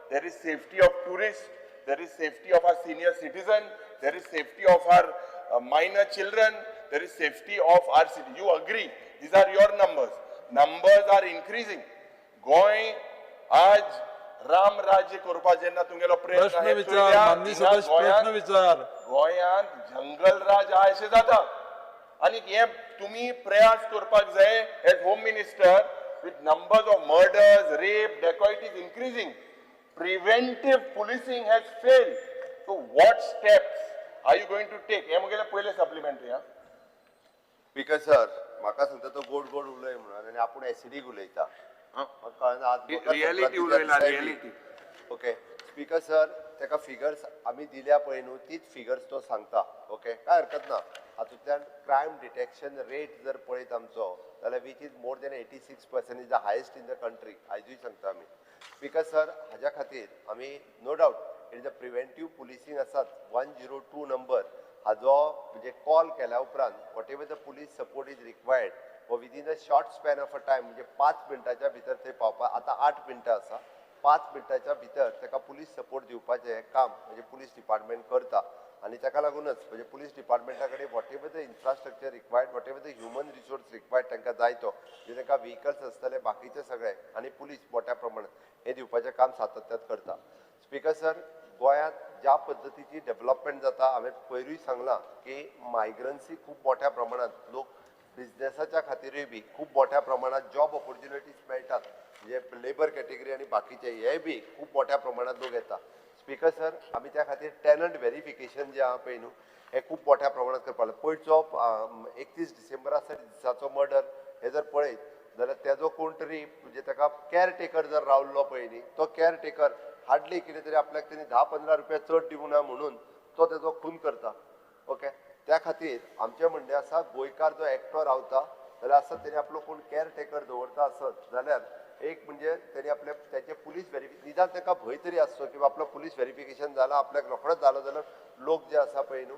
there is safety of tourist, there is safety of our senior citizen, there is safety of our minor children, there is safety of our city. You agree, these are your numbers. Numbers are increasing. Goa आज राम राज्य करपा जेन्ना तुमगेलो प्रयत्न प्रश्न हे विचार चोयल्या, माननीय हिंगा सदस्य प्रश्न गोंयांत विचार. गोंयांत जंगल राज आहा अशें जाता आनी हे तुमी प्रयास करपाक जाय as home minister with numbers of murders, rape, dacoit is increasing. Preventive policing has failed. So what steps are you going to take? हे म्हगेलें पयलें सप्लिमेंटरी हा. स्पीकर सर, म्हाका सांगता तो गोड गोड उलय म्हणून आनी आपूण एसिडीक उलयता. म्हाका कळना आज मकर Reality संक्रांतीच्या उलयला, दिसाय बी. reality. Okay speaker sir, ताका फिगर्स आमी दिल्या पळय न्हू, तीच फिगर्स तो सांगता. ओके, काय हरकत ना. हातूंतल्यान क्रायम डिटेक्शन रेट जर पळयत आमचो जाल्यार which is more than 86% is the highest in the country, आयजूय सांगता आमी. स्पीकर सर, हाज्या खातीर आमी no doubt it is a preventive policing आसात. 102 नंबर हाजो म्हणजे कॉल केल्या उपरांत whatever the police support is required व within a short span of a time, म्हणजे 5 मिनटाच्या भितर थंय पावपा, आतां 8 मिनटां आसा, 5 मिनटाच्या भितर ताका पुलीस सपोर्ट दिवपाचें हें काम म्हणजे पुलीस डिपार्टमेंट करता. आनी ताका लागूनच म्हणजे पुलीस डिपार्टमेंटा कडेन whatever the infrastructure required, whatever the human resource required, तांकां जाय तो म्हणजे तांकां व्हिकल्स आसतले, बाकीचे सगळे आनी पुलीस मोठ्या प्रमाणात हे दिवपाचें काम सातत्यात करता. स्पीकर सर, गोंयांत ज्या पद्दतीची डेव्हलपमेंट जाता, हांवें पयरूय सांगलां की मायग्रन्सी खूब मोठ्या प्रमाणात, लोक बिजनेसाच्या खातीरूय बी खूब मोठ्या प्रमाणात जॉब ऑपॉर्च्युनिटीज मेळटात, म्हणजे लेबर कॅटेगरी आनी बाकीचे हे बी खूब मोठ्या प्रमाणात लोक येता. स्पीकर सर, आमी त्या खातीर टॅलंट व्हेरिफिकेशन जें आहा पळय न्हू, हें खूब मोठ्या प्रमाणात करपाक लागला. पयरचो 31 डिसेंबरा दिसाचो मर्डर हे जर पळयत जाल्यार तेजो कोण तरी म्हणजे ताका कॅर टेकर जर रावल्लो पळय न्ही, तो कॅर टेकर हार्डली कितें तरी आपल्याक तेणी 10-15 रुपया चड दिवंक ना म्हणून तो तेजो खून करता. ओके, त्या खातीर आमचें म्हणणें आसा, गोंयकार जो एकटो रावता जाल्यार आसत तेणी आपलो कोण कॅर टेकर दवरता आसत जाल्यार एक म्हणजे तेणी आपले तेचे पुलीस व्हेरिफिकेशन, निदान ताका भंय तरी आसचो की आपलो पुलीस व्हेरिफिकेशन जाला, आपल्याक रोखडोच जालो जाल्यार लोक जे आसा पळय न्हू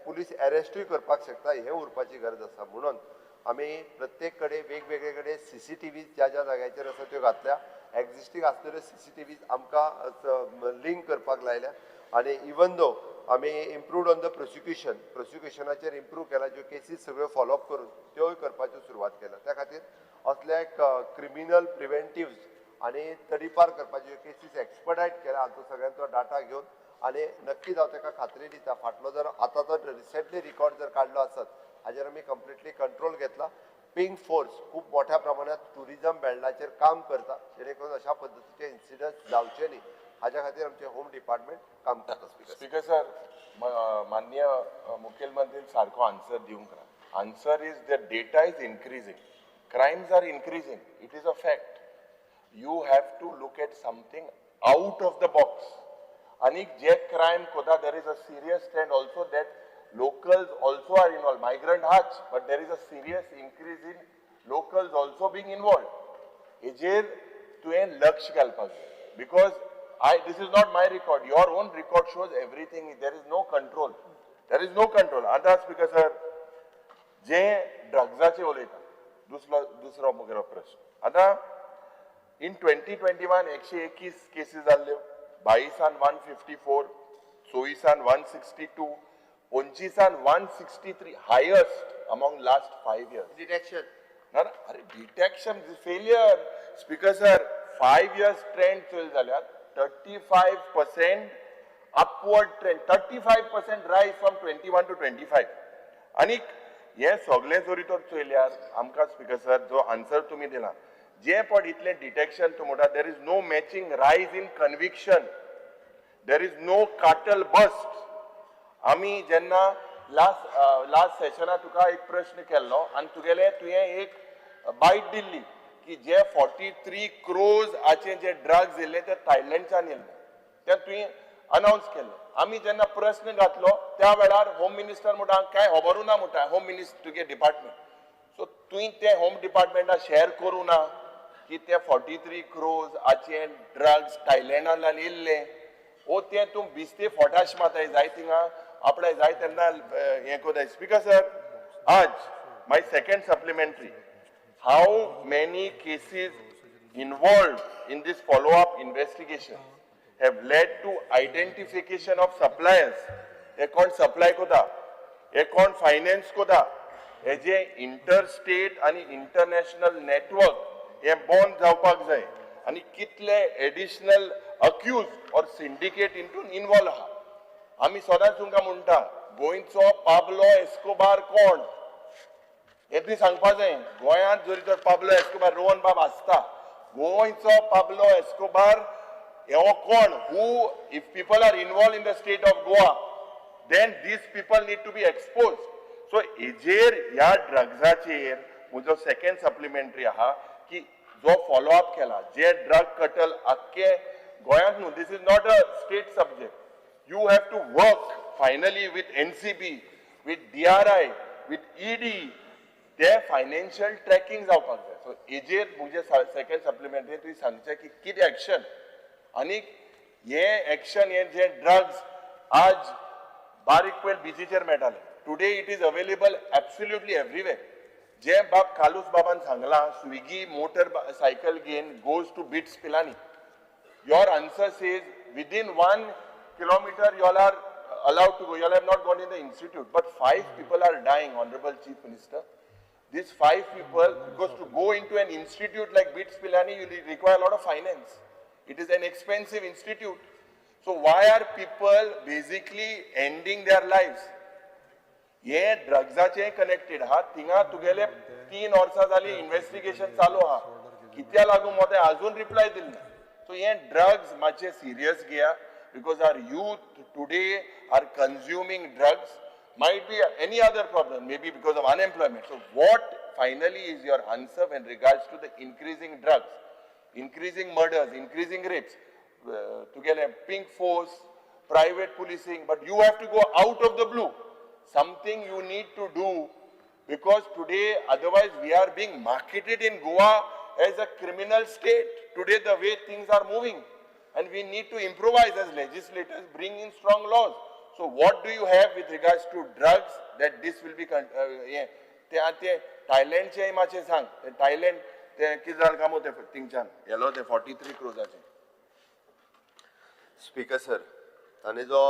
पुलीस एरेस्टूय करपाक शकता, हें उरपाची गरज आसा. म्हणून आमी प्रत्येक कडेन वेगवेगळे कडेन CCTV ज्या ज्या जाग्याचेर आसा त्यो घातल्या, एक्झिस्टींग आसलेल्यो CCTV आमकां लिंक करपाक लायल्या. आनी इवन दो आमी इम्प्रूव्ड ऑन the prosecution, प्रोसिक्युशनाचेर इम्प्रूव केला, ज्यो केसीस सगळ्यो फॉलोअप करून त्योय करपाच्यो सुरवात केल्या. त्या खातीर असल्या एक क्रिमिनल प्रिवेंटिव्स आनी तडीपार करपाच्यो केसीस एक्सपर्टायट केल्या हाचो सगळ्यांचो डाटा घेवन आनी नक्कीच हांव ताका खात्री दिता, फाटलो जर आतां जर रिसेंटली रिकॉर्ड जर काडलो आसत हाजेर आमी कंप्लिटली कंट्रोल घेतला. पिंक फोर्स खूब मोठ्या प्रमाणात ट्युरिजम बेल्टाचेर काम करता, जेणे करून अशा पद्दतीचे इन्सिडंट्स जावचे न्ही हाज्या खातीर आमचें होम डिपार्टमेंट काम करता. स्पीकर स्पीकर सर, माननीय मुखेलमंत्रीन सारको आन्सर दिवंक ना. Answer is the data is increasing, crimes are increasing, it is a fact. You have to look at something out of the box. आनी जे क्रायम कोता there is a serious trend also that locals also are involved. Migrant हाच, but there is a serious increase in locals also being involved. हेजेर तुवें लक्ष घालपाक जाय, because this is not my record, your own record shows everything. There is no control, there is no control. आतां स्पीकर सर, जे ड्रग्साचे उलयता, दुसरो म्हगेलो प्रश्न. आतां इन 2021 121 केसीस जाल्ल्यो, 22 154, 24 162, 25 163, highest among last 5 years. Detection ना, अरे detection failure. Speaker sir, 5 years trend Choyal जाल्यार 35% upward trend, 35% rise from 21 to 25. आनी हें सगळें जरी तर चोयल्यार आमकां स्पीकर सर, जो आन्सर तुमी दिला, जे पण इतलें डिटेक्शन तूं म्हणटा, there is no matching rise in conviction, there is no cartel bust. आमी जेन्ना लास्ट सेशनाक तुका एक प्रश्न केल्लो आनी तुगेले तुवें एक बायट दिल्ली की जे 43 crores आचे जे ड्रग्स येयल्ले ते थायलंडच्यान येयल्ले, ते तुवें अनावन्स केल्ले. आमी जेन्ना प्रश्न घातलो त्या वेळार होम मिनिस्टर म्हणटा कांय खबरूच ना म्हणटा होम मिनिस्टर तुगे डिपार्टमेंट. सो तुवें ते होम डिपार्टमेंटा शेअर करूं ना की ते 43 crores आचे ड्रग्स थायलंडांतल्यान येयल्ले, ओ ते तूं बिस्ते फोटाश माताय जाय थिंगा आपणाय जाय तेन्ना हें कोताय. स्पीकर सर, आज my second supplementary, how many cases involved in this follow up investigation? have led to identification of suppliers? हे कोण सप्लाय कोता, हे कोण फायनान्स कोता, हे जे इंटरस्टेट आनी इंटरनॅशनल नेटवर्क हे बंद जावपाक जाय आनी कितले एडिशनल अक्यूज ऑर सिंडिकेट हितून इनवॉल्व आहा. आमी सदांच तुमकां म्हणटा, गोंयचो पाब्लो एस्कोबार कोण हें तुवें सांगपा जाय. गोंयांत जरी तर पाब्लो एस्कोबार रोहन बाब आसता, गोंयचो पाब्लो एस्कोबार हो कोण? Who, if people are involve in the state of Goa, then these people need to be expose. So हेजेर, ह्या ड्रग्साचेर म्हजो सेकंड सप्लिमेंटरी आहा की जो फॉलो अप केला, जे ड्रग कटल आख्खे गोंयांत न्हू, this is not a state subject. You have to work finally with NCB, with DRI, with ED. ते फायनान्शियल ट्रॅकिंग जावपाक जाय. सो हेजेर म्हजे सेकंड सप्लिमेंटरी, तुवें सांगचें की कितें एक्शन आनी हे एक्शन, हे जे ड्रग्स आज बारीक पयर बिचीचेर मेळटाले, today it is available absolutely everywhere. जे बाब कालूच बाबान सांगलां, स्विगी मोटर सायकल घेवन goes to BITS Pilani. Your answer says within 1 kilometer you all are allowed to go. You all have not gone in the institute, but five people are dying, Honorable Chief Minister. These five people, because to go into an institute like BITS Pilani, you require a lot of finance. It is an expensive institute. So why are people basically ending their lives? हे ड्रग्साचे कनेक्टेड आहा. थिंगा तुगेले 3 वर्सां जाली इन्व्हेस्टिगेशन चालू आहा, कित्या लागून मोते अजून रिप्लाय दिली ना. सो हे ड्रग्स मातशे सिरियस घेया, because our youth today are consuming drugs. Might be any other problem, maybe because of unemployment. So what finally is your answer in regards to the increasing drugs, increasing murders, increasing rapes? तुगेले pink force, private policing, but you have to go out of the blue. Something you need to do, because today otherwise we are being marketed in Goa as a criminal state. Today the way things are moving, and we need to improvise as legislators, bring in strong laws. So what do you have with regards to drugs that this will be हे ते आतां ते थायलंडचे मातशें सांग. ते थायलंड ते कितें जालें काय ते थिंगच्यान येलो ते 43 क्रोजाचे. स्पीकर सर, ताणें जो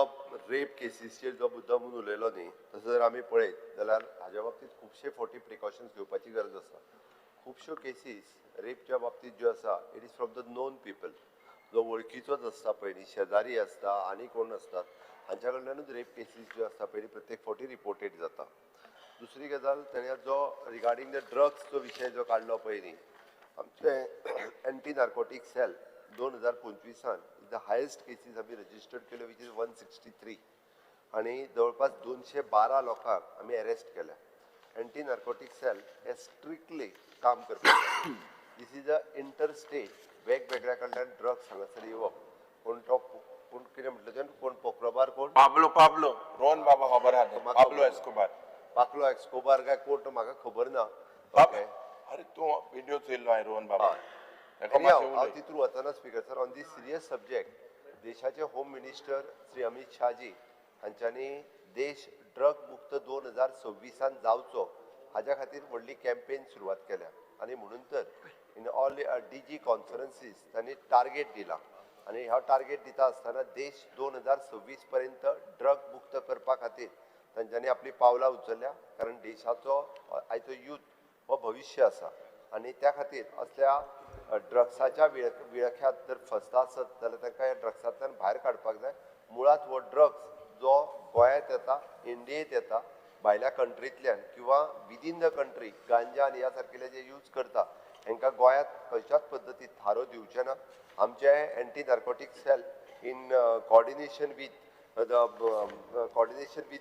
रेप केसीसचेर जो मुद्दो म्हणून उलयलो न्ही, तसो जर आमी पळयत जाल्यार हाज्या बाबतींत खुबशे फावटी प्रिकॉशन्स घेवपाची गरज आसा. खुबश्यो केसीस रेपच्या बाबतींत ज्यो आसा, it is from the known people. जो वळखीचोच आसता पयलीं, शेजारी आसता आनी कोण आसतात, हांच्या कडल्यानूच रेप केसीस ज्यो आसता पयलीं प्रत्येक फावटी रिपोर्टेड जाता. दुसरी गजाल, तेणे जो रिगार्डींग the drugs जो विशय जो काडलो पळय न्ही, आमचे एंटी नार्कोटीक सेल 2025आन the highest cases आमी रजिस्टर्ड केल्यो, which is 163, आनी जवळपास 212 लोकांक आमी अरेस्ट केल्या. एंटी नार्कोटीक सेल हे स्ट्रिक्टली काम करता. This is a inter state, वेगवेगळ्या कडल्यान ड्रग्स हांगासर येवप. कोण तो कोण कितें म्हटलें तें, कोण पोक्रोबार कोण. पाब्लो, पाब्लो, रोहन बाबा खबर आहा. म्हाका पाब्लो एस्कोबार. पाकलो एक्सकोबार काय कोण तो म्हाका खबर ना. बाब ओके. अरे, तूं व्हिडिओ चोयल्लो हांवें, रोहन बाबा. तेका Anyhow, मातशें हांव उलय. तितून वचना. Speaker sir, on this serious subject, देशाचे होम मिनिस्टर श्री अमित शाहजी हांच्यांनी देश ड्रग मुक्त 2026आन जावचो हाज्या खातीर व्हडली कॅम्पेन सुरवात केल्या आनी म्हणून तर in all DG conferences तांणी टार्गेट दिला आनी ह्या टार्गेट दिता आसतना देश 2026 पर्यंत ड्रग मुक्त करपा खातीर तांच्यांनी आपली पावलां उचलल्या, कारण देशाचो आयचो यूथ हो भविश्य आसा आनी त्या खातीर असल्या ड्रग्साच्या विळख्यात जर फसता आसत जाल्यार तांकां ह्या ड्रग्सांतल्यान भायर काडपाक जाय. मुळात हो ड्रग्स जो गोंयांत येता, इंडियेंत येता, भायल्या कंट्रींतल्यान किंवा विदीन the country गांजा आनी ह्या सारकिले जे यूज करता, हांकां गोंयांत खंयच्याच पद्दतीन थारो दिवचे ना. आमचे anti narcotic cell in coordination with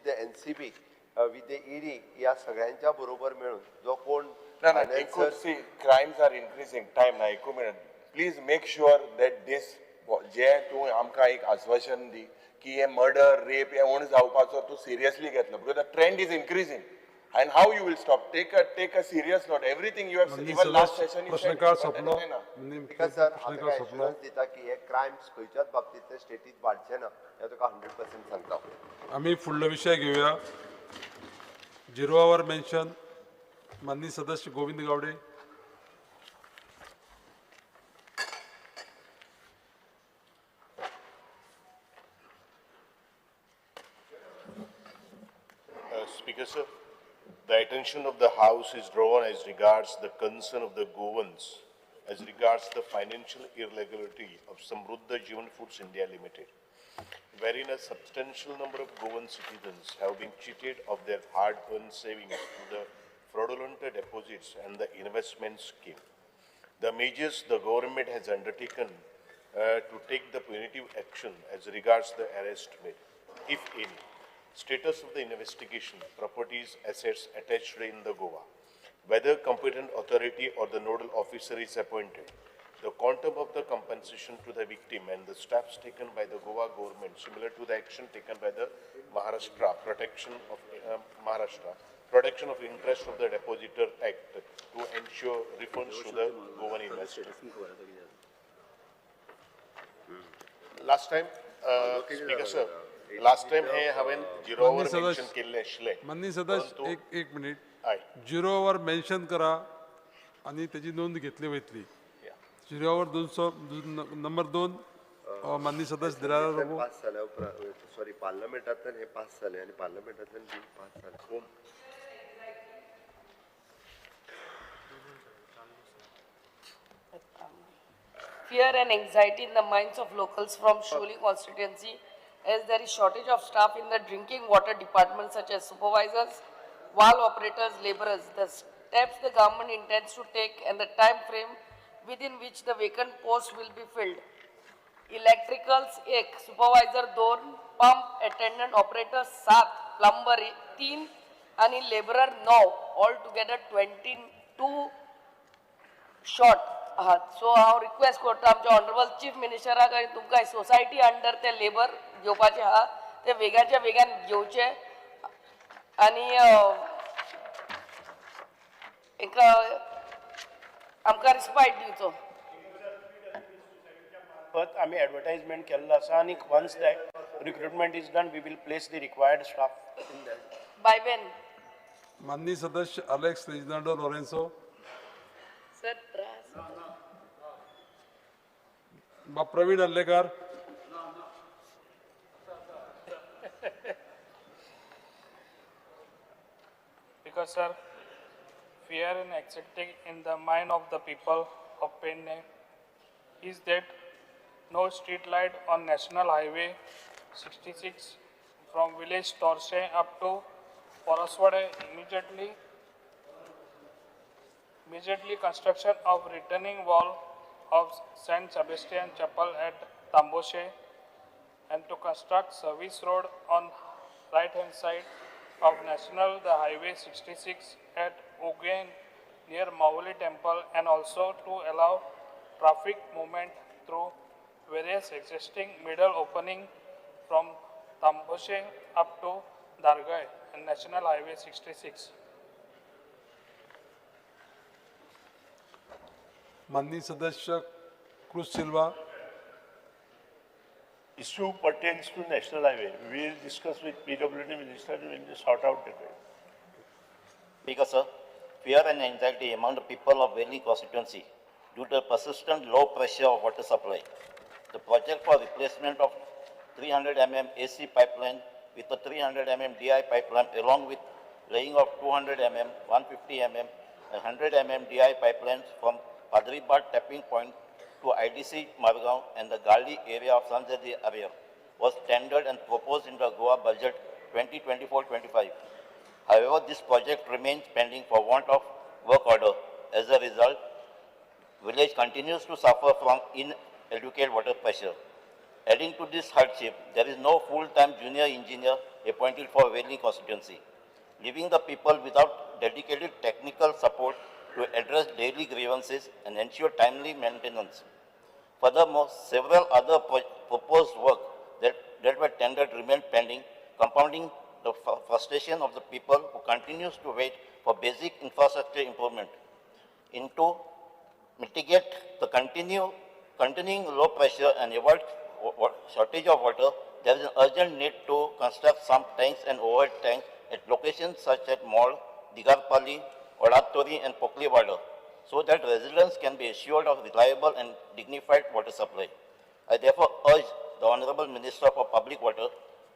the NCB, with the ED, ह्या सगळ्यांच्या बरोबर मेळून जो कोण ना ना, financer- एकूच, see, crimes are increasing time ना. एकू minute, please make sure that this जे तूं आमकां एक आश्वासन दी की हे मर्डर, रेप हे उण जावपाचो तूं सिरियसली घेतलो, because the trend is increasing and how you will stop? Take a serious note everything you have. Even last session. प्रश्नकाळ सोंपलो. स्पीकर सर, हांव प्रश्नकाळ तुका सोंपलो. एश्युरन्स दिता की हे क्रायम्स खंयच्याच बाबतींतले स्टेटीत वाडचे ना, हें तुका 100% सांगता. आम्ही फुडलो विशय घेऊया. झिरो our mention, माननीय सदस्य Govind Gawade. attention of the House is drawn as regards the concern of the Goans as regards the financial irregularity of Samruddha Jeevan Foods India Limited, wherein a substantial number of Goan citizens have been cheated of their hard-earned savings through the fraudulent deposits and the investment scheme. The measures the government has undertaken to take the punitive action as regards the arrest made, if any, status of the investigation, properties, assets attached in the Goa, whether competent authority or the nodal officer is appointed, the quantum of the compensation to the victim and the steps taken by the Goa government similar to the action taken by the Maharashtra Protection of Interest of the Depositor Act to ensure refunds to the Goan investor. Last time, Speaker sir, last time हे हांवें झिरोवर मेन्शन केल्लें आशिल्लें. माननीय सदस्य, एक मिनिट, झिरोवर मेन्शन करा आनी तेजी नोंद घेतली वयतली. झिरोवर 200 नंबर 2 माननीय सदस्य दिलारा पास जाल्या उपरांत, सॉरी, पार्लमेंटांतल्यान हे पास जाले आनी पार्लमेंटांतल्यान बील पास जालें. Fear and anxiety in the minds of locals from Sholi constituency as there is shortage of staff in the drinking water department such as supervisors, valve operators, laborers. The steps the government intends to take and the time frame within which the vacant posts will be filled. Electricals 1, supervisor 2, pump attendant operator 7, plumber 3 and laborer 9, all together 22 short. So हांव रिक्वेस्ट करता आमच्या ऑनरेबल चीफ मिनिस्टराक आनी तुमकां सोसायटी अंडर ते लेबर घेवपाचे आहा ते वेगाच्या वेगान घेवचे आनी एक आमकां रिस्पायट दिवचो. आमी एडवर्टायजमेंट केल्लो आसा आनी once that recruitment is done we will place the required staff in that. By when? माननीय सदस्य अलेक्स रेजिनाल्डो लोरेन्सो. सर त्रास. Praveen Alekar. Because sir, fear and anxiety in the mind of the people of Penne is that no street light on National Highway 66 from village Torse up to Poraswade. Immediately construction of retaining wall of Saint Sebastian Chapel at Tamboshe and to construct service road on right hand side of National the Highway 66 at Ugain near Mauli Temple and also to allow traffic movement through various existing middle opening from Tamboshe up to Dargai and National Highway 66. माननीय सदस्य Cruz Silva. Issue pertains to National Highway. We will discuss with PWD Minister and we will sort out the way. Speaker sir, fear and anxiety among the people of Veli constituency due to persistent low pressure of water supply. The project for replacement of 300 mm AC pipeline with a 300 mm DI pipeline along with laying of 200 mm, 150 mm and 100 mm DI pipelines from Padribad tapping point to IDC Margaon and the Gali area of Sanjay area was tendered and proposed in the Goa budget 2024-25. However, this project remains pending for want of work order. As a result, village continues to suffer from inadequate water pressure. Adding to this hardship, there is no full-time junior engineer appointed for Veli constituency, leaving the people without dedicated technical support to address daily grievances and ensure timely maintenance. Furthermore, several other proposed work that were tendered remain pending, compounding the frustration of the people who continues to wait for basic infrastructure improvement. Into mitigate the continuing low pressure and avoid shortage of water, there is an urgent need to construct some tanks and overhead tanks at locations such as Mall, Digarpali, Odatori and Pokliwada, so that residents can be assured of reliable and dignified water supply. I therefore urge the Honorable Minister for Public Water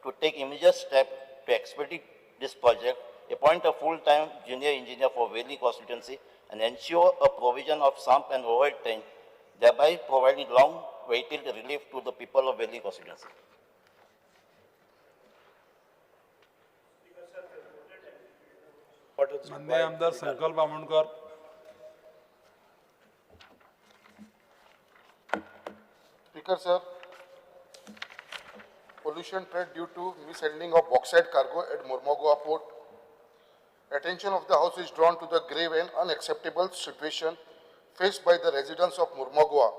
to take immediate steps to expedite this project appoint a full-time junior engineer for Veli constituency and ensure a provision of sump and overhead tank, thereby providing long-awaited relief to the people of Veli constituency. माननीय आमदार Sankalp Amonkar. Speaker sir, pollution threat due to mishandling of bauxite cargo at Mormugao port. Attention of the House is drawn to the grave and unacceptable situation faced by the residents of Mormugao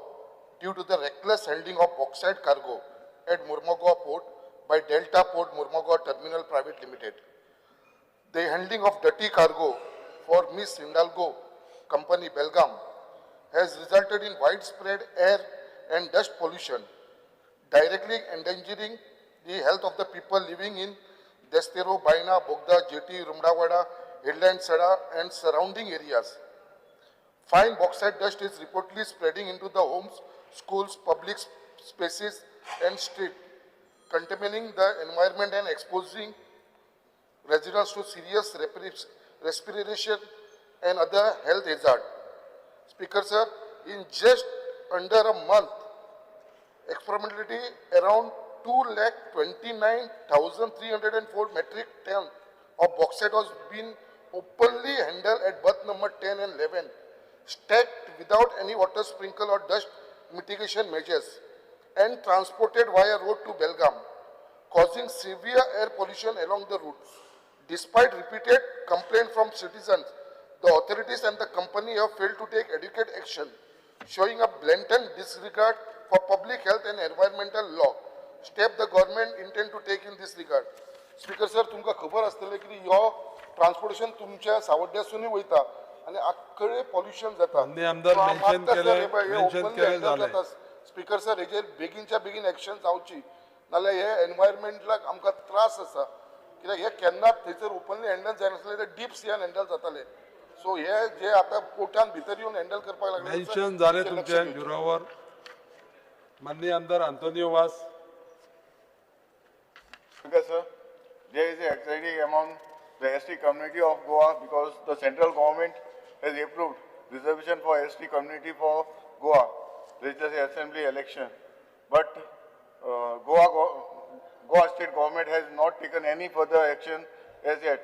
due to the reckless handling of bauxite cargo at Mormugao port by Delta Port Mormugao Terminal Private Limited. The handling of dirty cargo for Miss Hindalco Company Belgaum has resulted in widespread air and dust pollution, directly endangering the health of the people living in Destero, Baina, Bogda, Jeti, Rumdawada, Headland Sada and surrounding areas. Fine bauxite dust is reportedly spreading into the homes, schools, public spaces and streets, contaminating the environment and exposing residents to serious respiration and other health hazards. Speaker sir, in just under a month, approximately around 2,29,304 metric ton of bauxite was been openly handled at berth number 10 and 11, stacked without any water sprinkle or dust mitigation measures, and transported via road to Belgaum, causing severe air pollution along the route. Despite repeated complaints from citizens, the authorities and the company have failed to take adequate action, showing a blatant disregard for public health and environmental law. Step the government intend to take in this regard. Speaker sir, तुमका खबर आसतलें की यो ट्रान्सपोर्टेशन तुमच्या सावड्ड्यासूनय वयता आनी आख्खे पॉल्युशन जाता. आमदार मेन्शन केलें जालें. स्पीकर सर, हेजेर बेगीनच्या बेगीन एक्शन जावची, नाल्यार हे एनवायरमेंटलाक आमकां त्रास आसा. कित्याक हे केन्नाच थंयसर ओपनली हँडल जायनासलें, ते डीप सियान हँडल जाताले. सो हे जे आतां पोर्टान भितर येवन हँडल करपाक लागले. मेन्शन जालें तुमच्या जुरावर. माननीय आमदार Antonio Vaz. Speaker sir, there is anxiety among the ST community of Goa because the central government has approved reservation for ST community for Goa Legislative Assembly election, but Goa state government has not taken any further action as yet.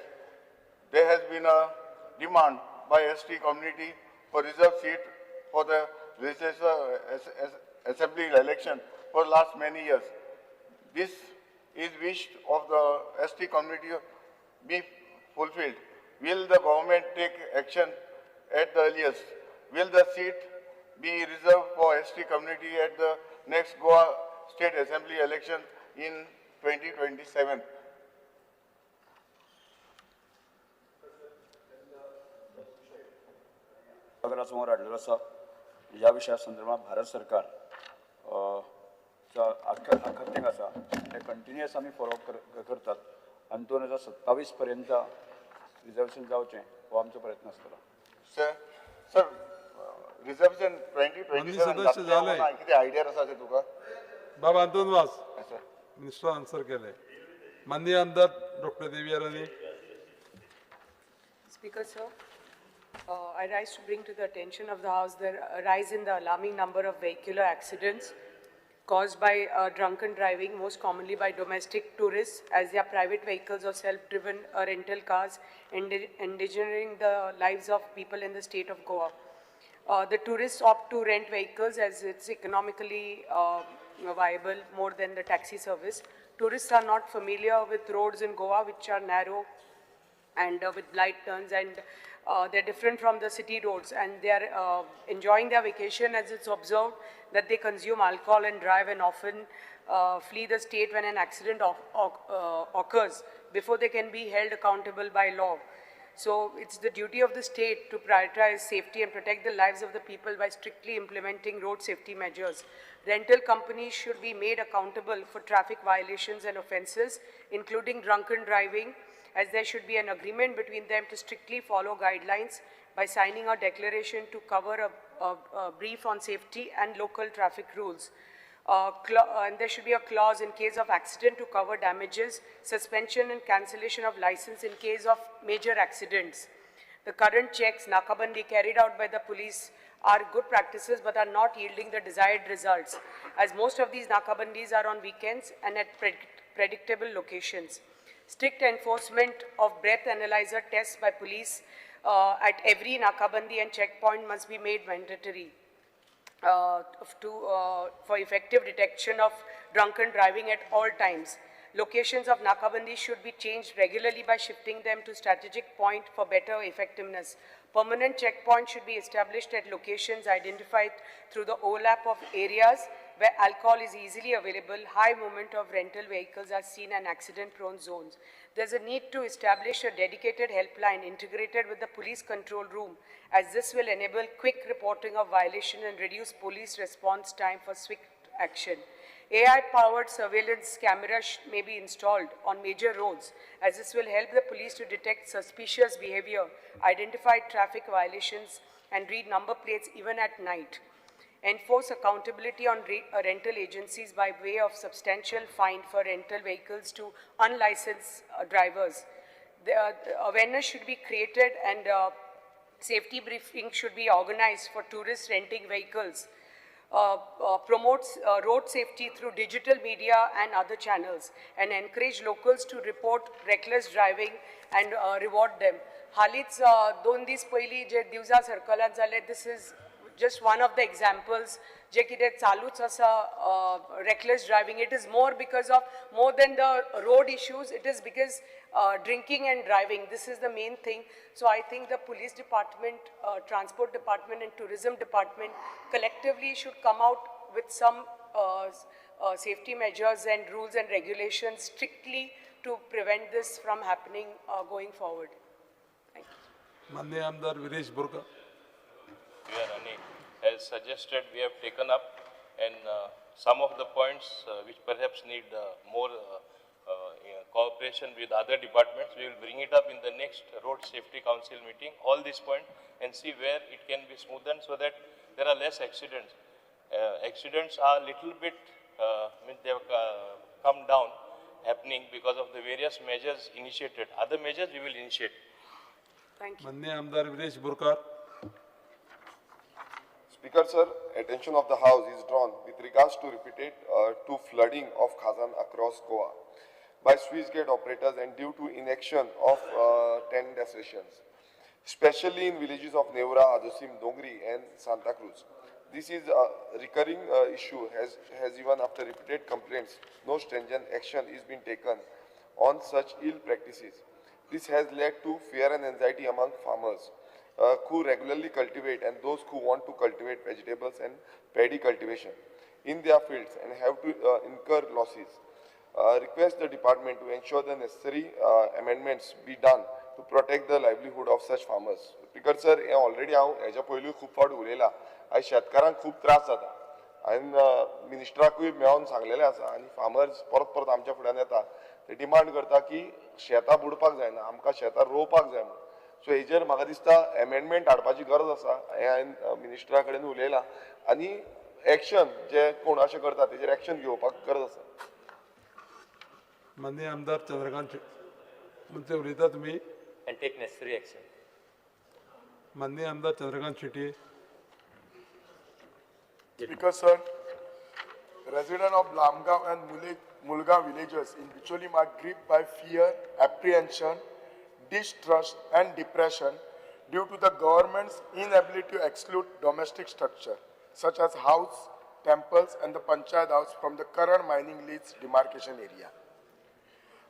There has been a demand by ST community for reserved seat for the Legislative Assembly election for the last many years. This is wish of the ST community be fulfilled. Will the government take action at the earliest? Will the seat be reserved for ST community at the next Goa State Assembly election in 2027? समोर हाडलेलो आसा. ह्या विशया संदर्भात भारत सरकार आखतेक आसा ते कंटिन्युअस आमी फॉलोअप करतात आनी 2027 पर्यंत रिजर्वेशन जावचें हो आमचो प्रयत्न आसतलो. सर, सर रिजर्वेशन 2027 जालें, कितें आयडिया आसा ते तुका? बाबा आंतोन वास मिनिस्टर आन्सर केलें. माननीय आमदार doctor Devia Rani. Speaker sir, I rise to bring to the attention of the House the rise in the alarming number of vehicular accidents caused by drunken driving, most commonly by domestic tourists as their private vehicles or self-driven rental cars, endangering the lives of people in the state of Goa. The tourists opt to rent vehicles as it's economically viable more than the taxi service. Tourists are not familiar with roads in Goa, which are narrow and with blight turns, and they're different from the city roads, and they are enjoying their vacation as it's observed that they consume alcohol and drive and often flee the state when an accident occurs before they can be held accountable by law. So it's the duty of the state to prioritize safety and protect the lives of the people by strictly implementing road safety measures. Rental companies should be made accountable for traffic violations and offenses, including drunken driving, as there should be an agreement between them to strictly follow guidelines by signing a declaration to cover a brief on safety and local traffic rules. And there should be a clause in case of accident to cover damages, suspension and cancellation of license in case of major accidents. The current checks, nakabandi carried out by the police are good practices but are not yielding the desired results, as most of these nakabandis are on weekends and at predictable locations. Strict enforcement of breath analyzer tests by police at every nakabandi and checkpoint must be made mandatory for effective detection of drunken driving at all times. Locations of nakabandi should be changed regularly by shifting them to strategic point for better effectiveness. Permanent checkpoints should be established at locations identified through the overlap of areas where alcohol is easily available, high movement of rental vehicles are seen and accident-prone zones. There's a need to establish a dedicated helpline integrated with the police control room, as this will enable quick reporting of violation and reduce police response time for swift action. AI-powered surveillance cameras may be installed on major roads, as this will help the police to detect suspicious behavior, identify traffic violations, and read number plates even at night. Enforce accountability on rental agencies by way of substantial fine for rental vehicles to unlicensed drivers. The awareness should be created and safety briefing should be organized for tourists renting vehicles. Promotes road safety through digital media and other channels, and encourage locals to report reckless driving and reward them. Halij 2 दीस पयलीं जे दिवजा सर्कलान जाले, this is just one of the examples जे कितें चालूच आसा reckless driving. It is more because of more than the road issues, it is because drinking and driving. This is the main thing. So I think the police department, transport department and tourism department collectively should come out with some safety measures and rules and regulations strictly to prevent this from happening going forward. Thank you. माननीय आमदार Viresh Borkar. Has suggested, we have taken up, and some of the points which perhaps need more cooperation with other departments, we will bring it up in the next Road Safety Council meeting, all these points, and see where it can be smoothened so that there are less accidents. Accidents are little bit, they have come down, happening because of the various measures initiated. Other measures we will initiate. Thank you. माननीय आमदार Viresh Borkar. Speaker sir, attention of the House is drawn with regards to repeated to flooding of Khazan across Goa by Swiss gate operators and due to inaction of 10 desertions, especially in villages of Neura, Adosim, Dongri and Santa Cruz. This is a recurring issue has even after repeated complaints, no stringent action is being taken on such ill practices. This has led to fear and anxiety among farmers who regularly cultivate and those who want to cultivate vegetables and paddy cultivation in their fields and have to incur losses. Request the department to ensure the necessary amendments be done to protect the livelihood of such farmers. Speaker sir, हे already हांव हेज्या पयलीं खूब फावट उलयलां. आयज शेतकारांक खूब त्रास जाता आनी मिनिस्टराकूय मेळोन सांगलेलें आसा आनी फार्मर्स परत परत आमच्या फुड्यान येता, ते डिमांड करता की शेतां बुडपाक जायना, आमकां शेतां रोवपाक जाय म्हणून. सो हेजेर म्हाका दिसता एमेंडमेंट हाडपाची गरज आसा. हें हांवें मिनिस्टरा कडेन उलयलां आनी एक्शन जे कोण अशें करता तेजेर एक्शन घेवपाक गरज आसा. माननीय आमदार चंद्रकांत म्हणजे उलयता तुमी. And take necessary action. माननीय आमदार Chandrakant Shetty. Speaker sir, resident of Lamgaon and Mulgaon villages in Bicholim are gripped by fear, apprehension, distrust and depression due to the government's inability to exclude domestic structure such as house, temples and the panchayat house from the current mining lease demarcation area.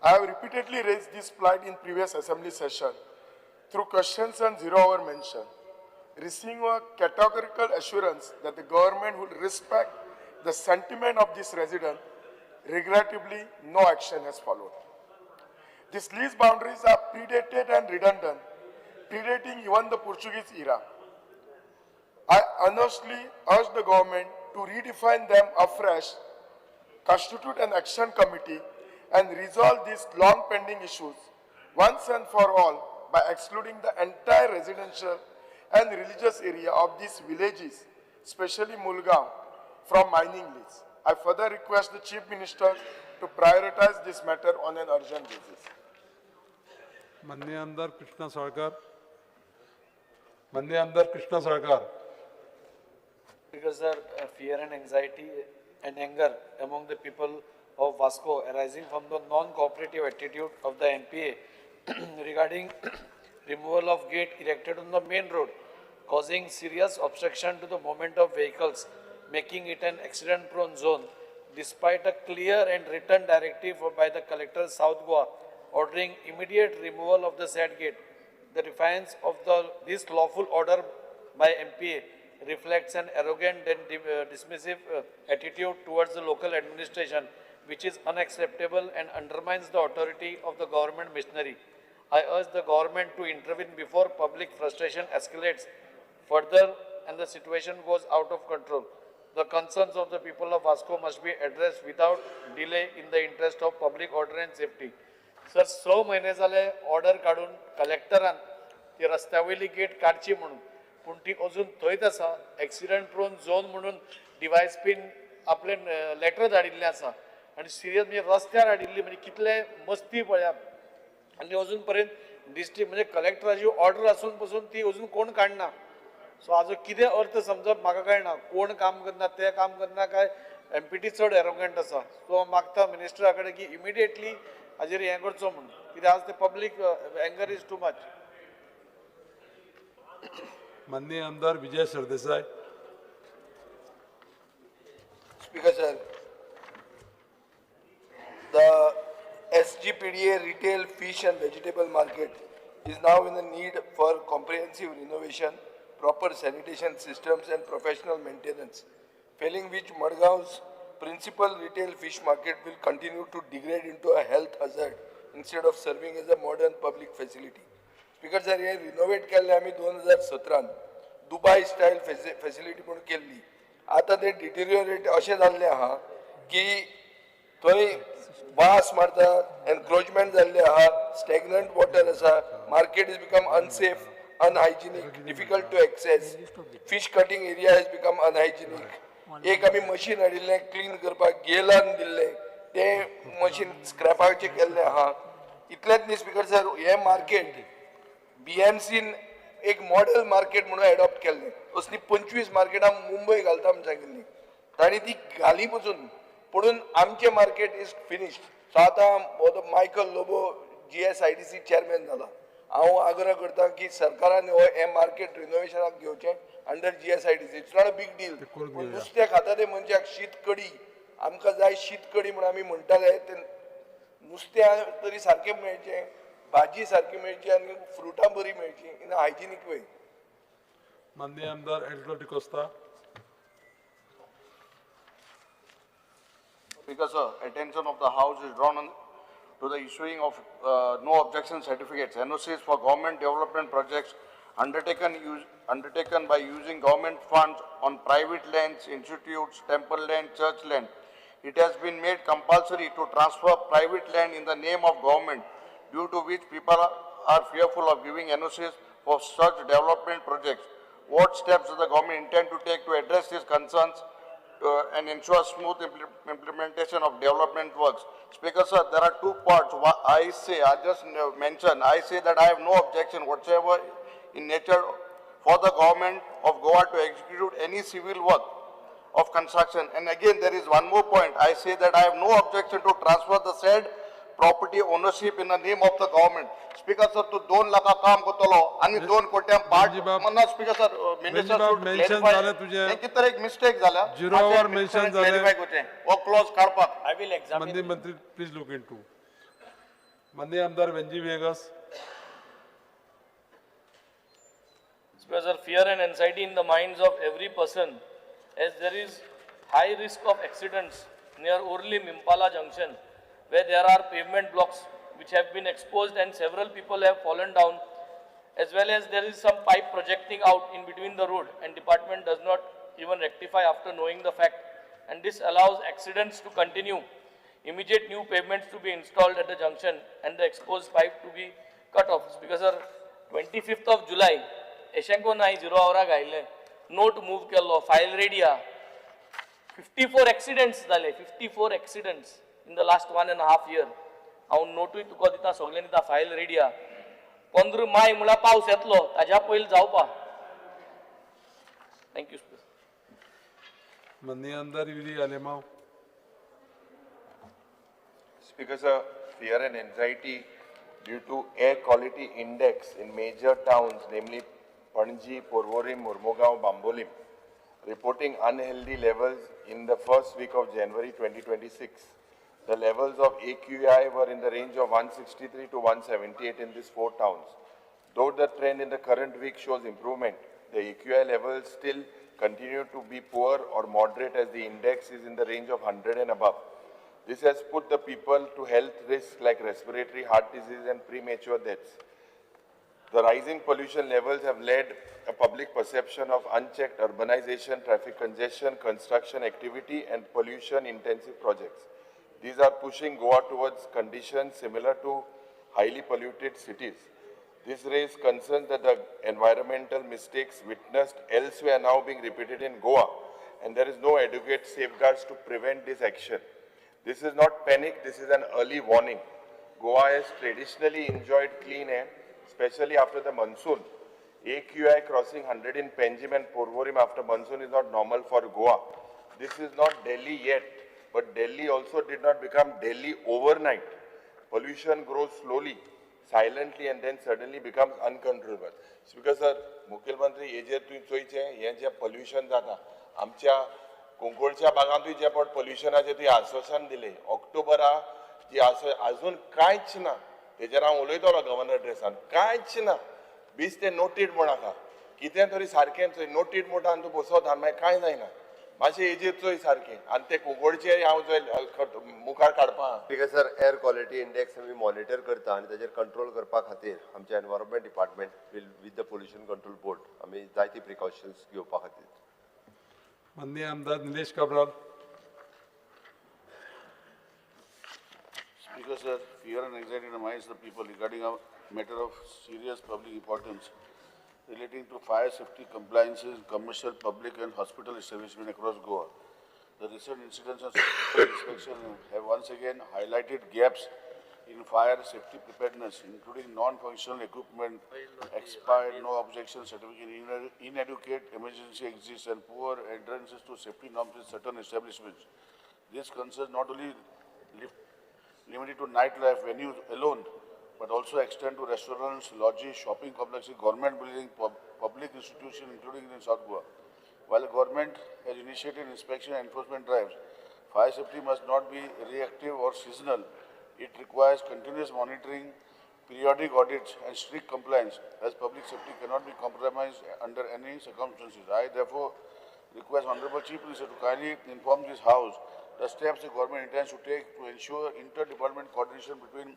I have repeatedly raised this plight in previous assembly session through questions and zero-hour mention, receiving a categorical assurance that the government would respect the sentiment of this resident. Regrettably, no action has followed. These lease boundaries are predated and redundant, predating even the Portuguese era. I earnestly urge the government to redefine them afresh, constitute an action committee, and resolve these long pending issues once and for all by excluding the entire residential and religious area of these villages, especially Mulgaon, from mining lease. I further request the Chief Minister to prioritize this matter on an urgent basis. माननीय आमदार कृष्णा साळकार. माननीय आमदार Krishna Salkar. Because sir, fear and anxiety and anger among the people of Vasco arising from the non-cooperative attitude of the MPA regarding removal of gate erected on the main road, causing serious obstruction to the movement of vehicles, making it an accident-prone zone, despite a clear and written directive by the Collector South Goa ordering immediate removal of the said gate. The defiance of this lawful order by MPA reflects an arrogant and dismissive attitude towards the local administration, which is unacceptable and undermines the authority of the government machinery. I urge the government to intervene before public frustration escalates further and the situation goes out of control. The concerns of the people of Vasco must be addressed without delay in the interest of public order and safety. Sir, 6 म्हयने जाले ऑर्डर काडून कलेक्टरान ती रस्त्या वयली गेट काडची म्हणून, पूण ती अजून थंयच आसा. एक्सिडंट प्रोन झोन म्हणून डिवायस पीन आपले लेटर धाडिल्लें आसा आनी सिरियस म्हणजे रस्त्यार हाडिल्ली, म्हणजे कितले मस्ती पळयात. आनी अजून पर्यंत डिस्ट्रिक्ट म्हणजे कलेक्टराची ऑर्डर आसून पसून ती अजून कोण काडना. सो हाजो कितें अर्थ समजप म्हाका कळना. कोण काम करना ते काम करना काय एमपीटी चड एरोगंट आसा. सो हांव मागता मिनिस्टरा कडेन की इमिडिएटली हाजेर हें करचो म्हणून, कित्याक आज ते public anger is too much. माननीय आमदार Vijay Sardesai. Speaker sir, the SGPDA retail fish and vegetable market is now in the need for comprehensive renovation, proper sanitation systems and professional maintenance, failing which Madgaon's principal retail fish market will continue to degrade into a health hazard instead of serving as a modern public facility. Speaker sir, हे रिनोवेट केल्ले आमी 2017 दुबय स्टायल फेसिलिटी म्हणून केल्ली. आतां ते डिटेरियोरेट अशें जाल्लें आहा की थंय वास मारता, एनक्रोचमेंट जाल्लें आहा, स्टॅग्नंट वॉटर आसा, market is become unsafe, unhygienic, difficult to access, fish cutting area has become unhygienic. एक आमी मशीन हाडिल्लें क्लीन करपाक, गेलान दिल्लें, तें मशीन स्क्रॅपाचें केल्लें आहा. इतलेंच न्ही स्पीकर सर, हें मार्केट बीएमसीन एक मॉडेल मार्केट म्हणून एडॉप्ट केल्लें. असली 25 मार्केटां मुंबय घालता म्हूण सांगिल्ली, तांणी ती घाली पसून, पुणून आमचें मार्केट is finished. सो आतां Michael Lobo GSIDC chairman जाला. हांव आग्रह करता की सरकारान हो हें मार्केट रिनोवेशनाक घेवचें under GSIDC. It's not a big deal. नुस्तें खाता ते मनशाक शीत कडी आमकां जाय, शीत कडी म्हूण आमी म्हणटाले, ते नुस्तें तरी सारकें मेळचें, भाजी सारकी मेळची आनी फ्रुटां बरी मेळची इन अ हायजिनीक वे. माननीय आमदार Aldo D'Costa. Speaker sir, attention of the House is drawn on to the issuing of no objection certificates, NOCs for government development projects undertaken by using government funds on private lands, institutes, temple land, church land. It has been made compulsory to transfer private land in the name of government, due to which people are fearful of giving NOCs for such development projects. What steps does the government intend to take to address these concerns and ensure smooth implementation of development works? Speaker sir, there are two parts. I say, I just mentioned, I say that I have no objection whatsoever in nature for the government of Goa to execute any civil work of construction. And again, there is one more point. I say that I have no objection to transfer the said property ownership in the name of the government. Speaker sir, to 2 lakh काम करतलो आनी 2 कोट्यां पार्ट ना. Speaker sir, minister should clarify. हें कितें एक मिस्टेक जाल्या, झिरोवर मेन्शन जालें, क्लॅरिफाय करचें हो क्लॉज काडपाक. I will examine. माननीय मंत्री प्लीज लुक इनटू. माननीय आमदार Venzy Viegas. Speaker sir, fear and anxiety in the minds of every person as there is high risk of accidents near Orlim Impala junction, where there are pavement blocks which have been exposed and several people have fallen down, as well as there is some pipe projecting out in between the road, and department does not even rectify after knowing the fact, and this allows accidents to continue. Immediate new pavements to be installed at the junction and the exposed pipe to be cut off. Because sir, 25th of July, एशेंको नाय 0 आवराक आयिल्लें, नोट मूव केल्लो, फायल रेडी आहा. 54 एक्सिडंट्स जाले, 54 accidents in the last 1.5 year. हांव नोटूय तुका दिता, सगळ्यांनी दिता, फायल रेडी आहा. 15 माय म्हळ्यार पावस येतलो, ताज्या पयलीं जावपा. Thank you. माननीय आमदार Yuri Alemao. Speaker sir, fear and anxiety due to air quality index in major towns, namely Panaji, Porvorim, Mormugao, Bambolim, reporting unhealthy levels in the first week of January 2026. The levels of AQI were in the range of 163 to 178 in these 4 towns. Though the trend in the current week shows improvement, the AQI levels still continue to be poor or moderate as the index is in the range of 100 and above. This has put the people to health risks like respiratory, heart disease and premature deaths. The rising pollution levels have led a public perception of unchecked urbanization, traffic congestion, construction activity and pollution intensive projects. These are pushing Goa towards conditions similar to highly polluted cities. This raises concerns that the environmental mistakes witnessed elsewhere are now being repeated in Goa, and there is no adequate safeguards to prevent this action. This is not panic, this is an early warning. Goa has traditionally enjoyed clean air, especially after the monsoon. AQI crossing 100 in Panjim and Porvorim after monsoon is not normal for Goa. This is not Delhi yet, but Delhi also did not become Delhi overnight. Pollution grows slowly, silently, and then suddenly becomes uncontrollable. Speaker sir, मुख्यमंत्री हे जे तुवें चोयचें हें जें पोल्युशन जाता आमच्या कुंकळच्या बागांतूय जे पण पोल्युशनाचें तुवें आश्वासन दिलें ऑक्टोबरा जी आजून कांयच ना, तेजेर हांव उलयतलो गव्हर्नर ड्रेसान, कांयच ना. बीस ते नोटीड म्हूण आसा, कितें तरी सारकें चोय, नोटीड म्हणटा आनी तूं बसोत आनी मागीर कांय जायना. मातशें हेजेर चोय सारकें आनी ते कुंकळचे हांव चोय मुखार काडपा. Because sir, air quality index आमी मॉनिटर करता आनी ताजेर कंट्रोल करपा खातीर आमचे environment department will with the pollution control board आमी जायती प्रिकॉशन्स घेवपा खातीर. माननीय आमदार Nilesh Cabral. Speaker sir, fear and anxiety reminds the people regarding a matter of serious public importance relating to fire safety compliances in commercial, public and hospital establishments across Goa. The recent incidents of inspection have once again highlighted gaps in fire safety preparedness, including non-functional equipment, expired no objection certificate, inadequate emergency exits and poor adherences to safety norms in certain establishments. This concerns not only limited to nightlife venues alone, but also extend to restaurants, lodges, shopping complexes, government buildings, public institutions, including in South Goa. While the government has initiated inspection and enforcement drives, fire safety must not be reactive or seasonal. It requires continuous monitoring, periodic audits, and strict compliance, as public safety cannot be compromised under any circumstances. I therefore request Honorable Chief Minister to kindly inform this House the steps the government intends to take to ensure inter-department coordination between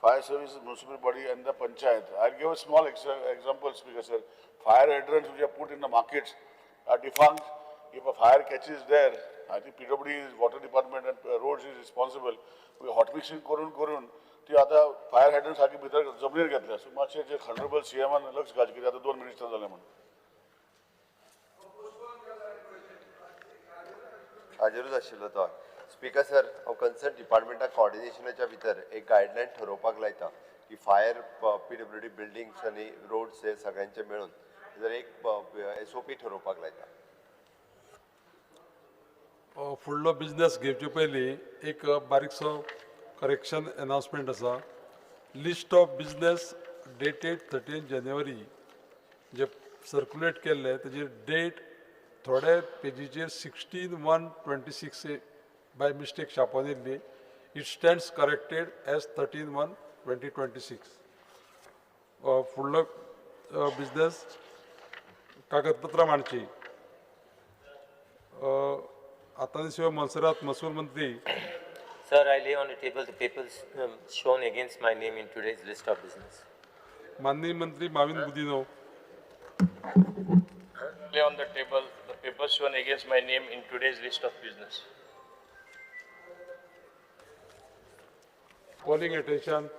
fire services, municipal body and the panchayat. I'll give a small example, Speaker sir. Fire hydrants which are put in the markets are defunct. If a fire catches there, I think PWD is water department and roads is responsible. We hot mixing करून करून ती आता फायर हायड्रंट सारखी भितर जमनीर घेतल्या. सो मातशें जे ऑनरेबल सीएमान लक्ष घालचें कित्याक आतां 2 मिनिस्टर जाले म्हणून. हाजेरूच आशिल्लो तो. स्पीकर सर, हांव कन्सर्न डिपार्टमेंटाक कॉर्डिनेशनाच्या भितर एक गायडलायन ठरोवपाक लायता की फायर PWD buildings आनी रोड्स हे सगळ्यांचे मेळून जर एक SOP ठरोवपाक लायता. फुडलो बिजनेस घेवचे पयलीं एक बारीकसो करेक्शन अनाउन्समेंट आसा. List of business dated 13 January J circulate केल्ले तेजेर डेट थोडे पेजीचेर 16/1/26 बाय मिस्टेक छापोन येयल्ली. It stands corrected as 13/1/2026. फुडलो बिजनेस कागदपत्रां मांडची. आतां शिवाय मोन्सेरात महसूल मंत्री. Sir, I lay on the table the papers shown against my name in today's list of business. माननीय मंत्री Mauvin Godinho. Lay on the table the papers shown against my name in today's list of business. Calling attention.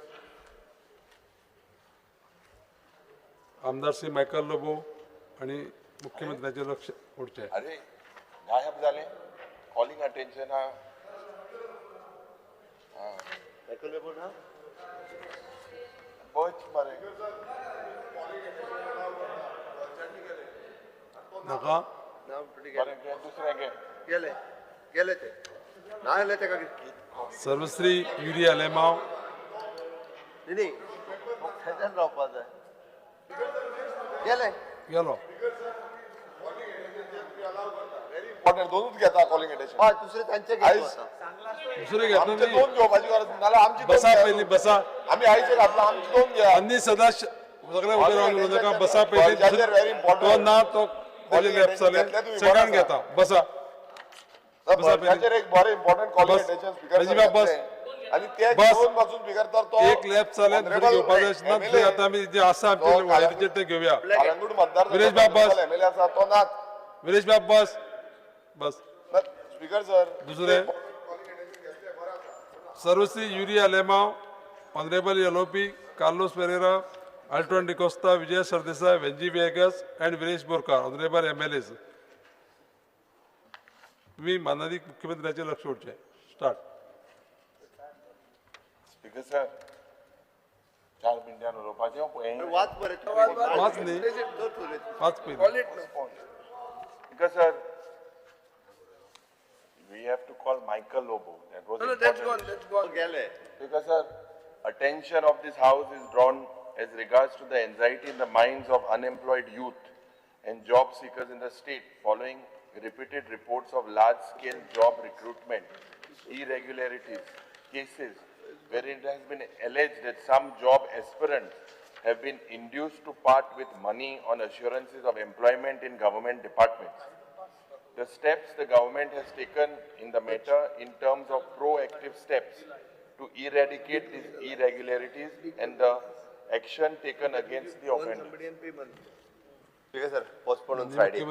आमदार श्री मायकल लोबो आणि मुख्यमंत्र्यांचे लक्ष ओडचे. अरे गायब झाले. Calling attention हा. मायकल लोबो ना? बच मरे. नाका? बरें, दुसरें घे. गेले गेले ते ना जाल्यार तेका सर्वश्री युरी आलेमाव. न्ही थंयच्यान रावपा जाय. गेले गेलो. दोनूच घेता कॉलिंग अटेन्शन. हय, दुसरे तांचे घेता. दुसरे घेतले आमचे दोन घेवपाची गरज ना, नाल्यार आमची बसा पयलीं, बसा. आमी आयचे घातला, आमची दोन घ्या. आनी सदां सगळे उबे रावन उलोवं नाका, बसा पयलीं. तो ना तो सेकंड घेता. बसा बसा पयलीं. एक बरें इम्पॉर्टंट कॉलिंग अटेन्शन स्पीकर बस. आनी ते घेवन बसून स्पीकर तर तो एक लॅप जालें, दुसरें घेवपाचें ना. दुसरें आतां आमी जे आसा आमचे वळेरीचेर ते घेवया. कळंगूट मतदार विरेश बाब बस. एमएलए आसा तो नाच. विरेश बाब बस बस. स्पीकर सर दुसरे Sarvashri Yuri Alemao, honourable Yalopi, Carlos Ferreira, Alton D'Costa, Vijay Sardesai, Venzy Viegas and Viresh Borkar, honourable MLAs. तुम्ही मानादीक मुख्यमंत्र्याचे लक्ष ओडचें. स्टार्ट. स्पीकर सर 4 मिनटां उलोवपाचें. वाच बरें. वाच न्ही, वाच पयलीं. Speaker sir, we have to call Michael Lobo. That was no, no, that's gone, that's gone. Gele. Because sir, attention of this house is drawn as regards to the anxiety in the minds of unemployed youth and job seekers in the state following repeated reports of large-scale job recruitment irregularities cases wherein it has been alleged that some job aspirants have been induced to part with money on assurances of employment in government departments. The steps the government has taken in the matter in terms of proactive steps to eradicate these irregularities and the action taken against the offenders. Speaker sir, postpone on Friday.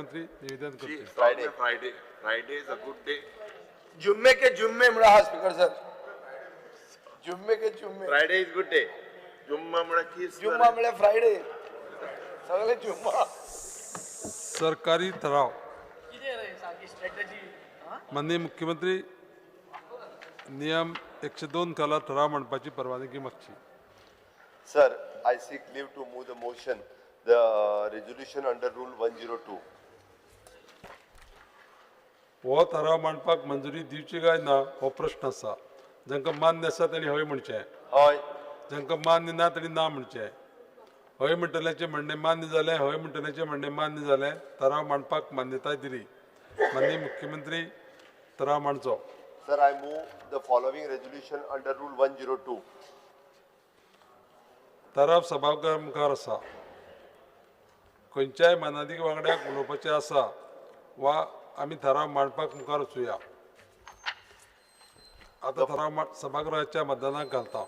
Friday. Friday. Friday is a good day. जुम्मे के जुम्मे म्हणा हा स्पीकर सर. जुम्मे के जुम्मे. Friday is good day. जुम्मा म्हणा की जुम्मा म्हणल्यार फ्रायडे. सगळे जुम्मा. सरकारी ठराव. माननीय मुख्यमंत्री नियम 102 खाला ठराव मांडपाची परवानगी मागची. Sir, I seek leave to move the motion, the resolution under rule 102. हो ठराव मांडपाक मंजुरी दिवची काय ना हो प्रश्न आसा. जांकां मान्य आसा तांणी हय म्हणचें, हय. जांकां मान्य ना तांणी ना म्हणचें. हय म्हणटल्याचें म्हणणें मान्य जालें, हय म्हणटल्याचें म्हणणें मान्य जालें. ठराव मांडपाक मान्यताय दिली. माननीय मुख्यमंत्री ठराव मांडचो. Sir, I move the following resolution under rule 102. ठराव सभागृहा मुखार आसा. खंयच्याय मानादीक वांगड्याक उलोवपाचें आसा वा आमी ठराव मांडपाक मुखार वचुया. आतां ठराव सभागृहाच्या मतदानाक घालता.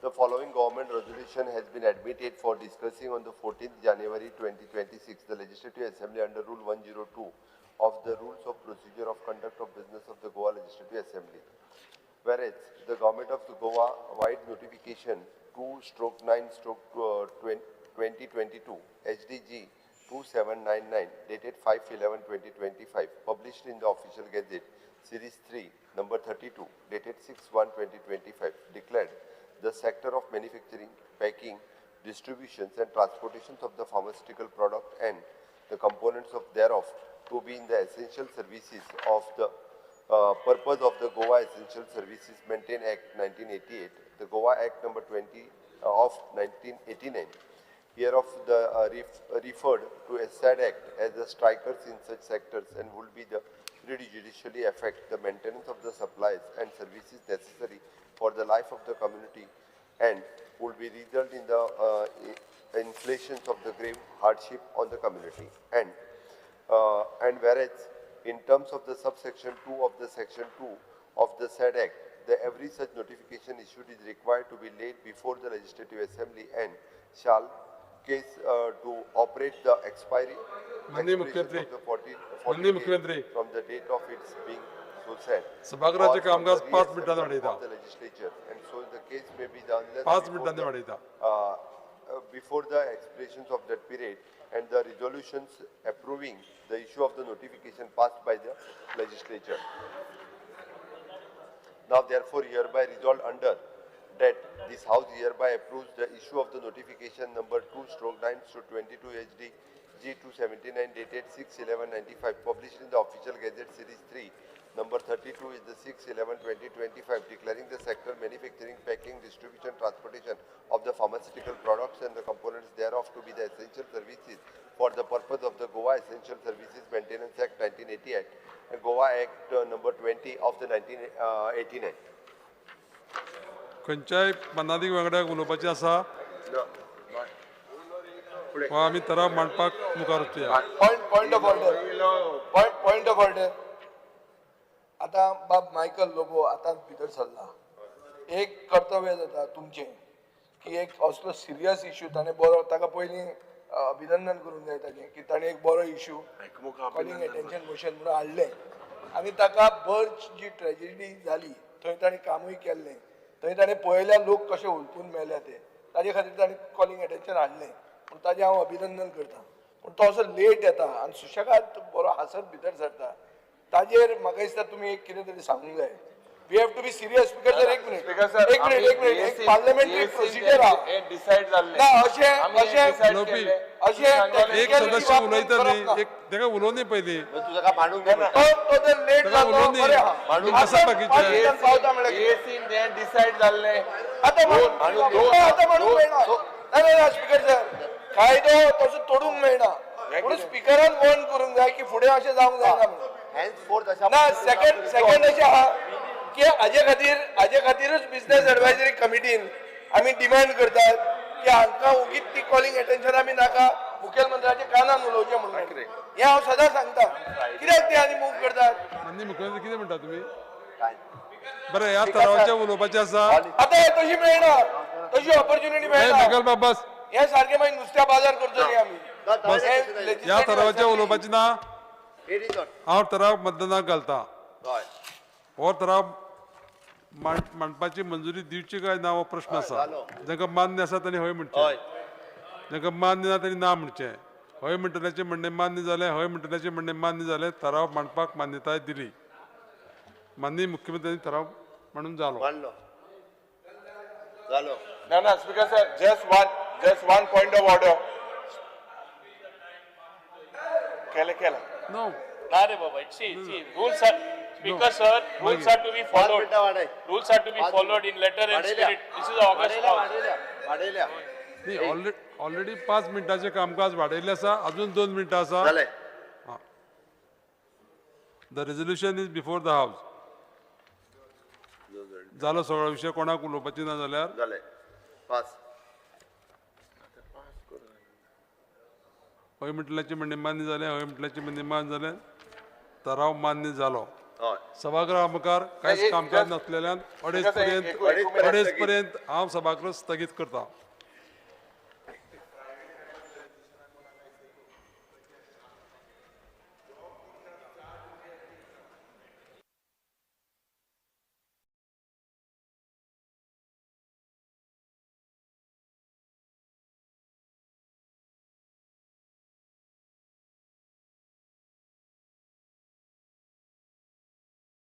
The following government resolution has been admitted for discussing on the 14th January 2026. The Legislative Assembly under Rule 102 of the Rules of Procedure of Conduct of Business of the Goa Legislative Assembly. Whereas the Government of the Goa wide notification 2/9/2022 HDG 2799 dated 5/11/2025 published in the Official Gazette Series 3 number 32 dated 6/1/2025 declared the sector of manufacturing, packing, distributions and transportations of the pharmaceutical product and the components of thereof to be in the essential services of the purpose of the Goa Essential Services Maintain Act 1988, the Goa Act number 20 of 1989, hereof the referred to as said act as the strikers in such sectors and would be the prejudicially affect the maintenance of the supplies and services necessary for the life of the community and would be result in the inflations of the grave hardship on the community. And whereas in terms of the subsection 2 of the section 2 of the said act, the every such notification issued is required to be laid before the Legislative Assembly and shall case to operate the expiry of the 40 days from the date of its being so said. सभागृहाचे कामकाज 5 मिनटांनी वाडयता. The legislature and so the case may be the unless 5 मिनटांनी वाडयता. before the expirations of that period and the resolutions approving the issue of the notification passed by the legislature. Now therefore hereby resolved under that this House hereby approves the issue of the notification number 2/9/22 HD G279 dated 6/11/95 published in the Official Gazette Series 3 number 32 is the 6/11/2025 declaring the sector manufacturing, packing, distribution, transportation of the pharmaceutical products and the components thereof to be the essential services for the purpose of the Goa Essential Services Maintenance Act 1988 and Goa Act number 20 of the 1989. खंयच्याय मनादीक वांगड्याक उलोवपाचें आसा वा आमी तराव मांडपाक मुखार वचया. Point of order, point of order. आतां बाब मायकल लोबो आतां भितर सरला. एक कर्तव्य जाता तुमचें की एक असलो सिरियस इशू ताणें बरो, ताका पयलीं अभिनंदन करूंक जाय ताजें की ताणें एक बरो इशू कॉलिंग एटेन्शन मोशन म्हणून हाडलें आनी ताका बर्च जी ट्रेजिडी जाली थंय ताणें कामूय केल्लें, थंय ताणें पळयल्या लोक कशे हुलपून मेल्या ते, ताजे खातीर ताणें कॉलिंग एटेन्शन हाडलें, पूण ताजें हांव अभिनंदन करता. पूण तो असो लेट येता आनी सुशेगाद बरो हांसत भितर सरता, ताजेर म्हाका दिसता तुमी एक कितें तरी सांगूंक जाय. We have to be serious. Speaker sir, एक मिनिट, एक मिनिट, एक मिनिट, एक पार्लमेंटरी प्रोसिजर आहा. डिसायड जाल्लें ना अशें अशें अशें एक सदस्य उलयता न्ही, एक ताका उलोवनी पयलीं, तो जर लेट जालो बरें आहा, पावता म्हणल्यार डिसायड जाल्लें. आतां आतां म्हणूंक मेळना. ना स्पीकर सर, कायदो तसो तोडूंक मेळना, म्हणून स्पिकरान वॉर्न करूंक जाय की फुडें अशें जावंक जायना म्हणून. ना सेकंड सेकंड अशें आहा की हाजे खातीर, हाजे खातीरूच बिजनेस एडवायजरी कमिटीन आमी डिमांड करतात की हांकां उगीत ती कॉलिंग एटेन्शन आमी नाका, मुखेलमंत्र्याच्या कानान उलोवचें म्हणून. हें हांव सदां सांगता, कित्याक ते आनी मूव करतात. माननीय मुख्यमंत्री कितें म्हणटा तुमी? बरें, ह्या तरावचें उलोवपाचें आसा. आतां तशी मेळना, तशी ऑपॉर्च्युनिटी मेळना. मायकल बाब बस, हे सारखे मागीर नुस्त्या बाजार करचो न्ही आमी. ह्या तरावचें उलोवपाचें ना. हांव ठराव मतदानाक घालता. हो ठराव मांडपाची मंजुरी दिवची काय ना हो प्रश्न आसा. जांकां मान्य आसा तांणी हय म्हणचें, जांकां मान्य ना तांणी ना म्हणचें. हय म्हणटल्याचें म्हणणें मान्य जालें, हय म्हणटल्याचें म्हणणें मान्य जालें, ठराव मांडपाक मान्यताय दिली. माननीय मुख्यमंत्र्यांनी ठराव मांडून जालो. ना ना speaker sir, just one point of order. केलें केलें नो ना रे बाबा, see see rules are, speaker sir, rules are to be followed, rules are to be followed in letter and spirit. This is august house. न्ही, ऑलरेडी 5 मिनटाचें कामकाज वाडयल्लें आसा, अजून 2 मिनटां आसा. The resolution is before the house. जालो सगळो विशय, कोणाक उलोवपाचें ना जाल्यार जालें. पास. हय म्हटल्याचें म्हणणें मान्य जालें, हय म्हटल्याचें म्हणणें मान्य जालें, ठराव मान्य जालो. सभागृहा मुखार कांयच कामकाज नासलेल्यान 2:30 पर्यंत हांव सभागृह स्थगीत करता.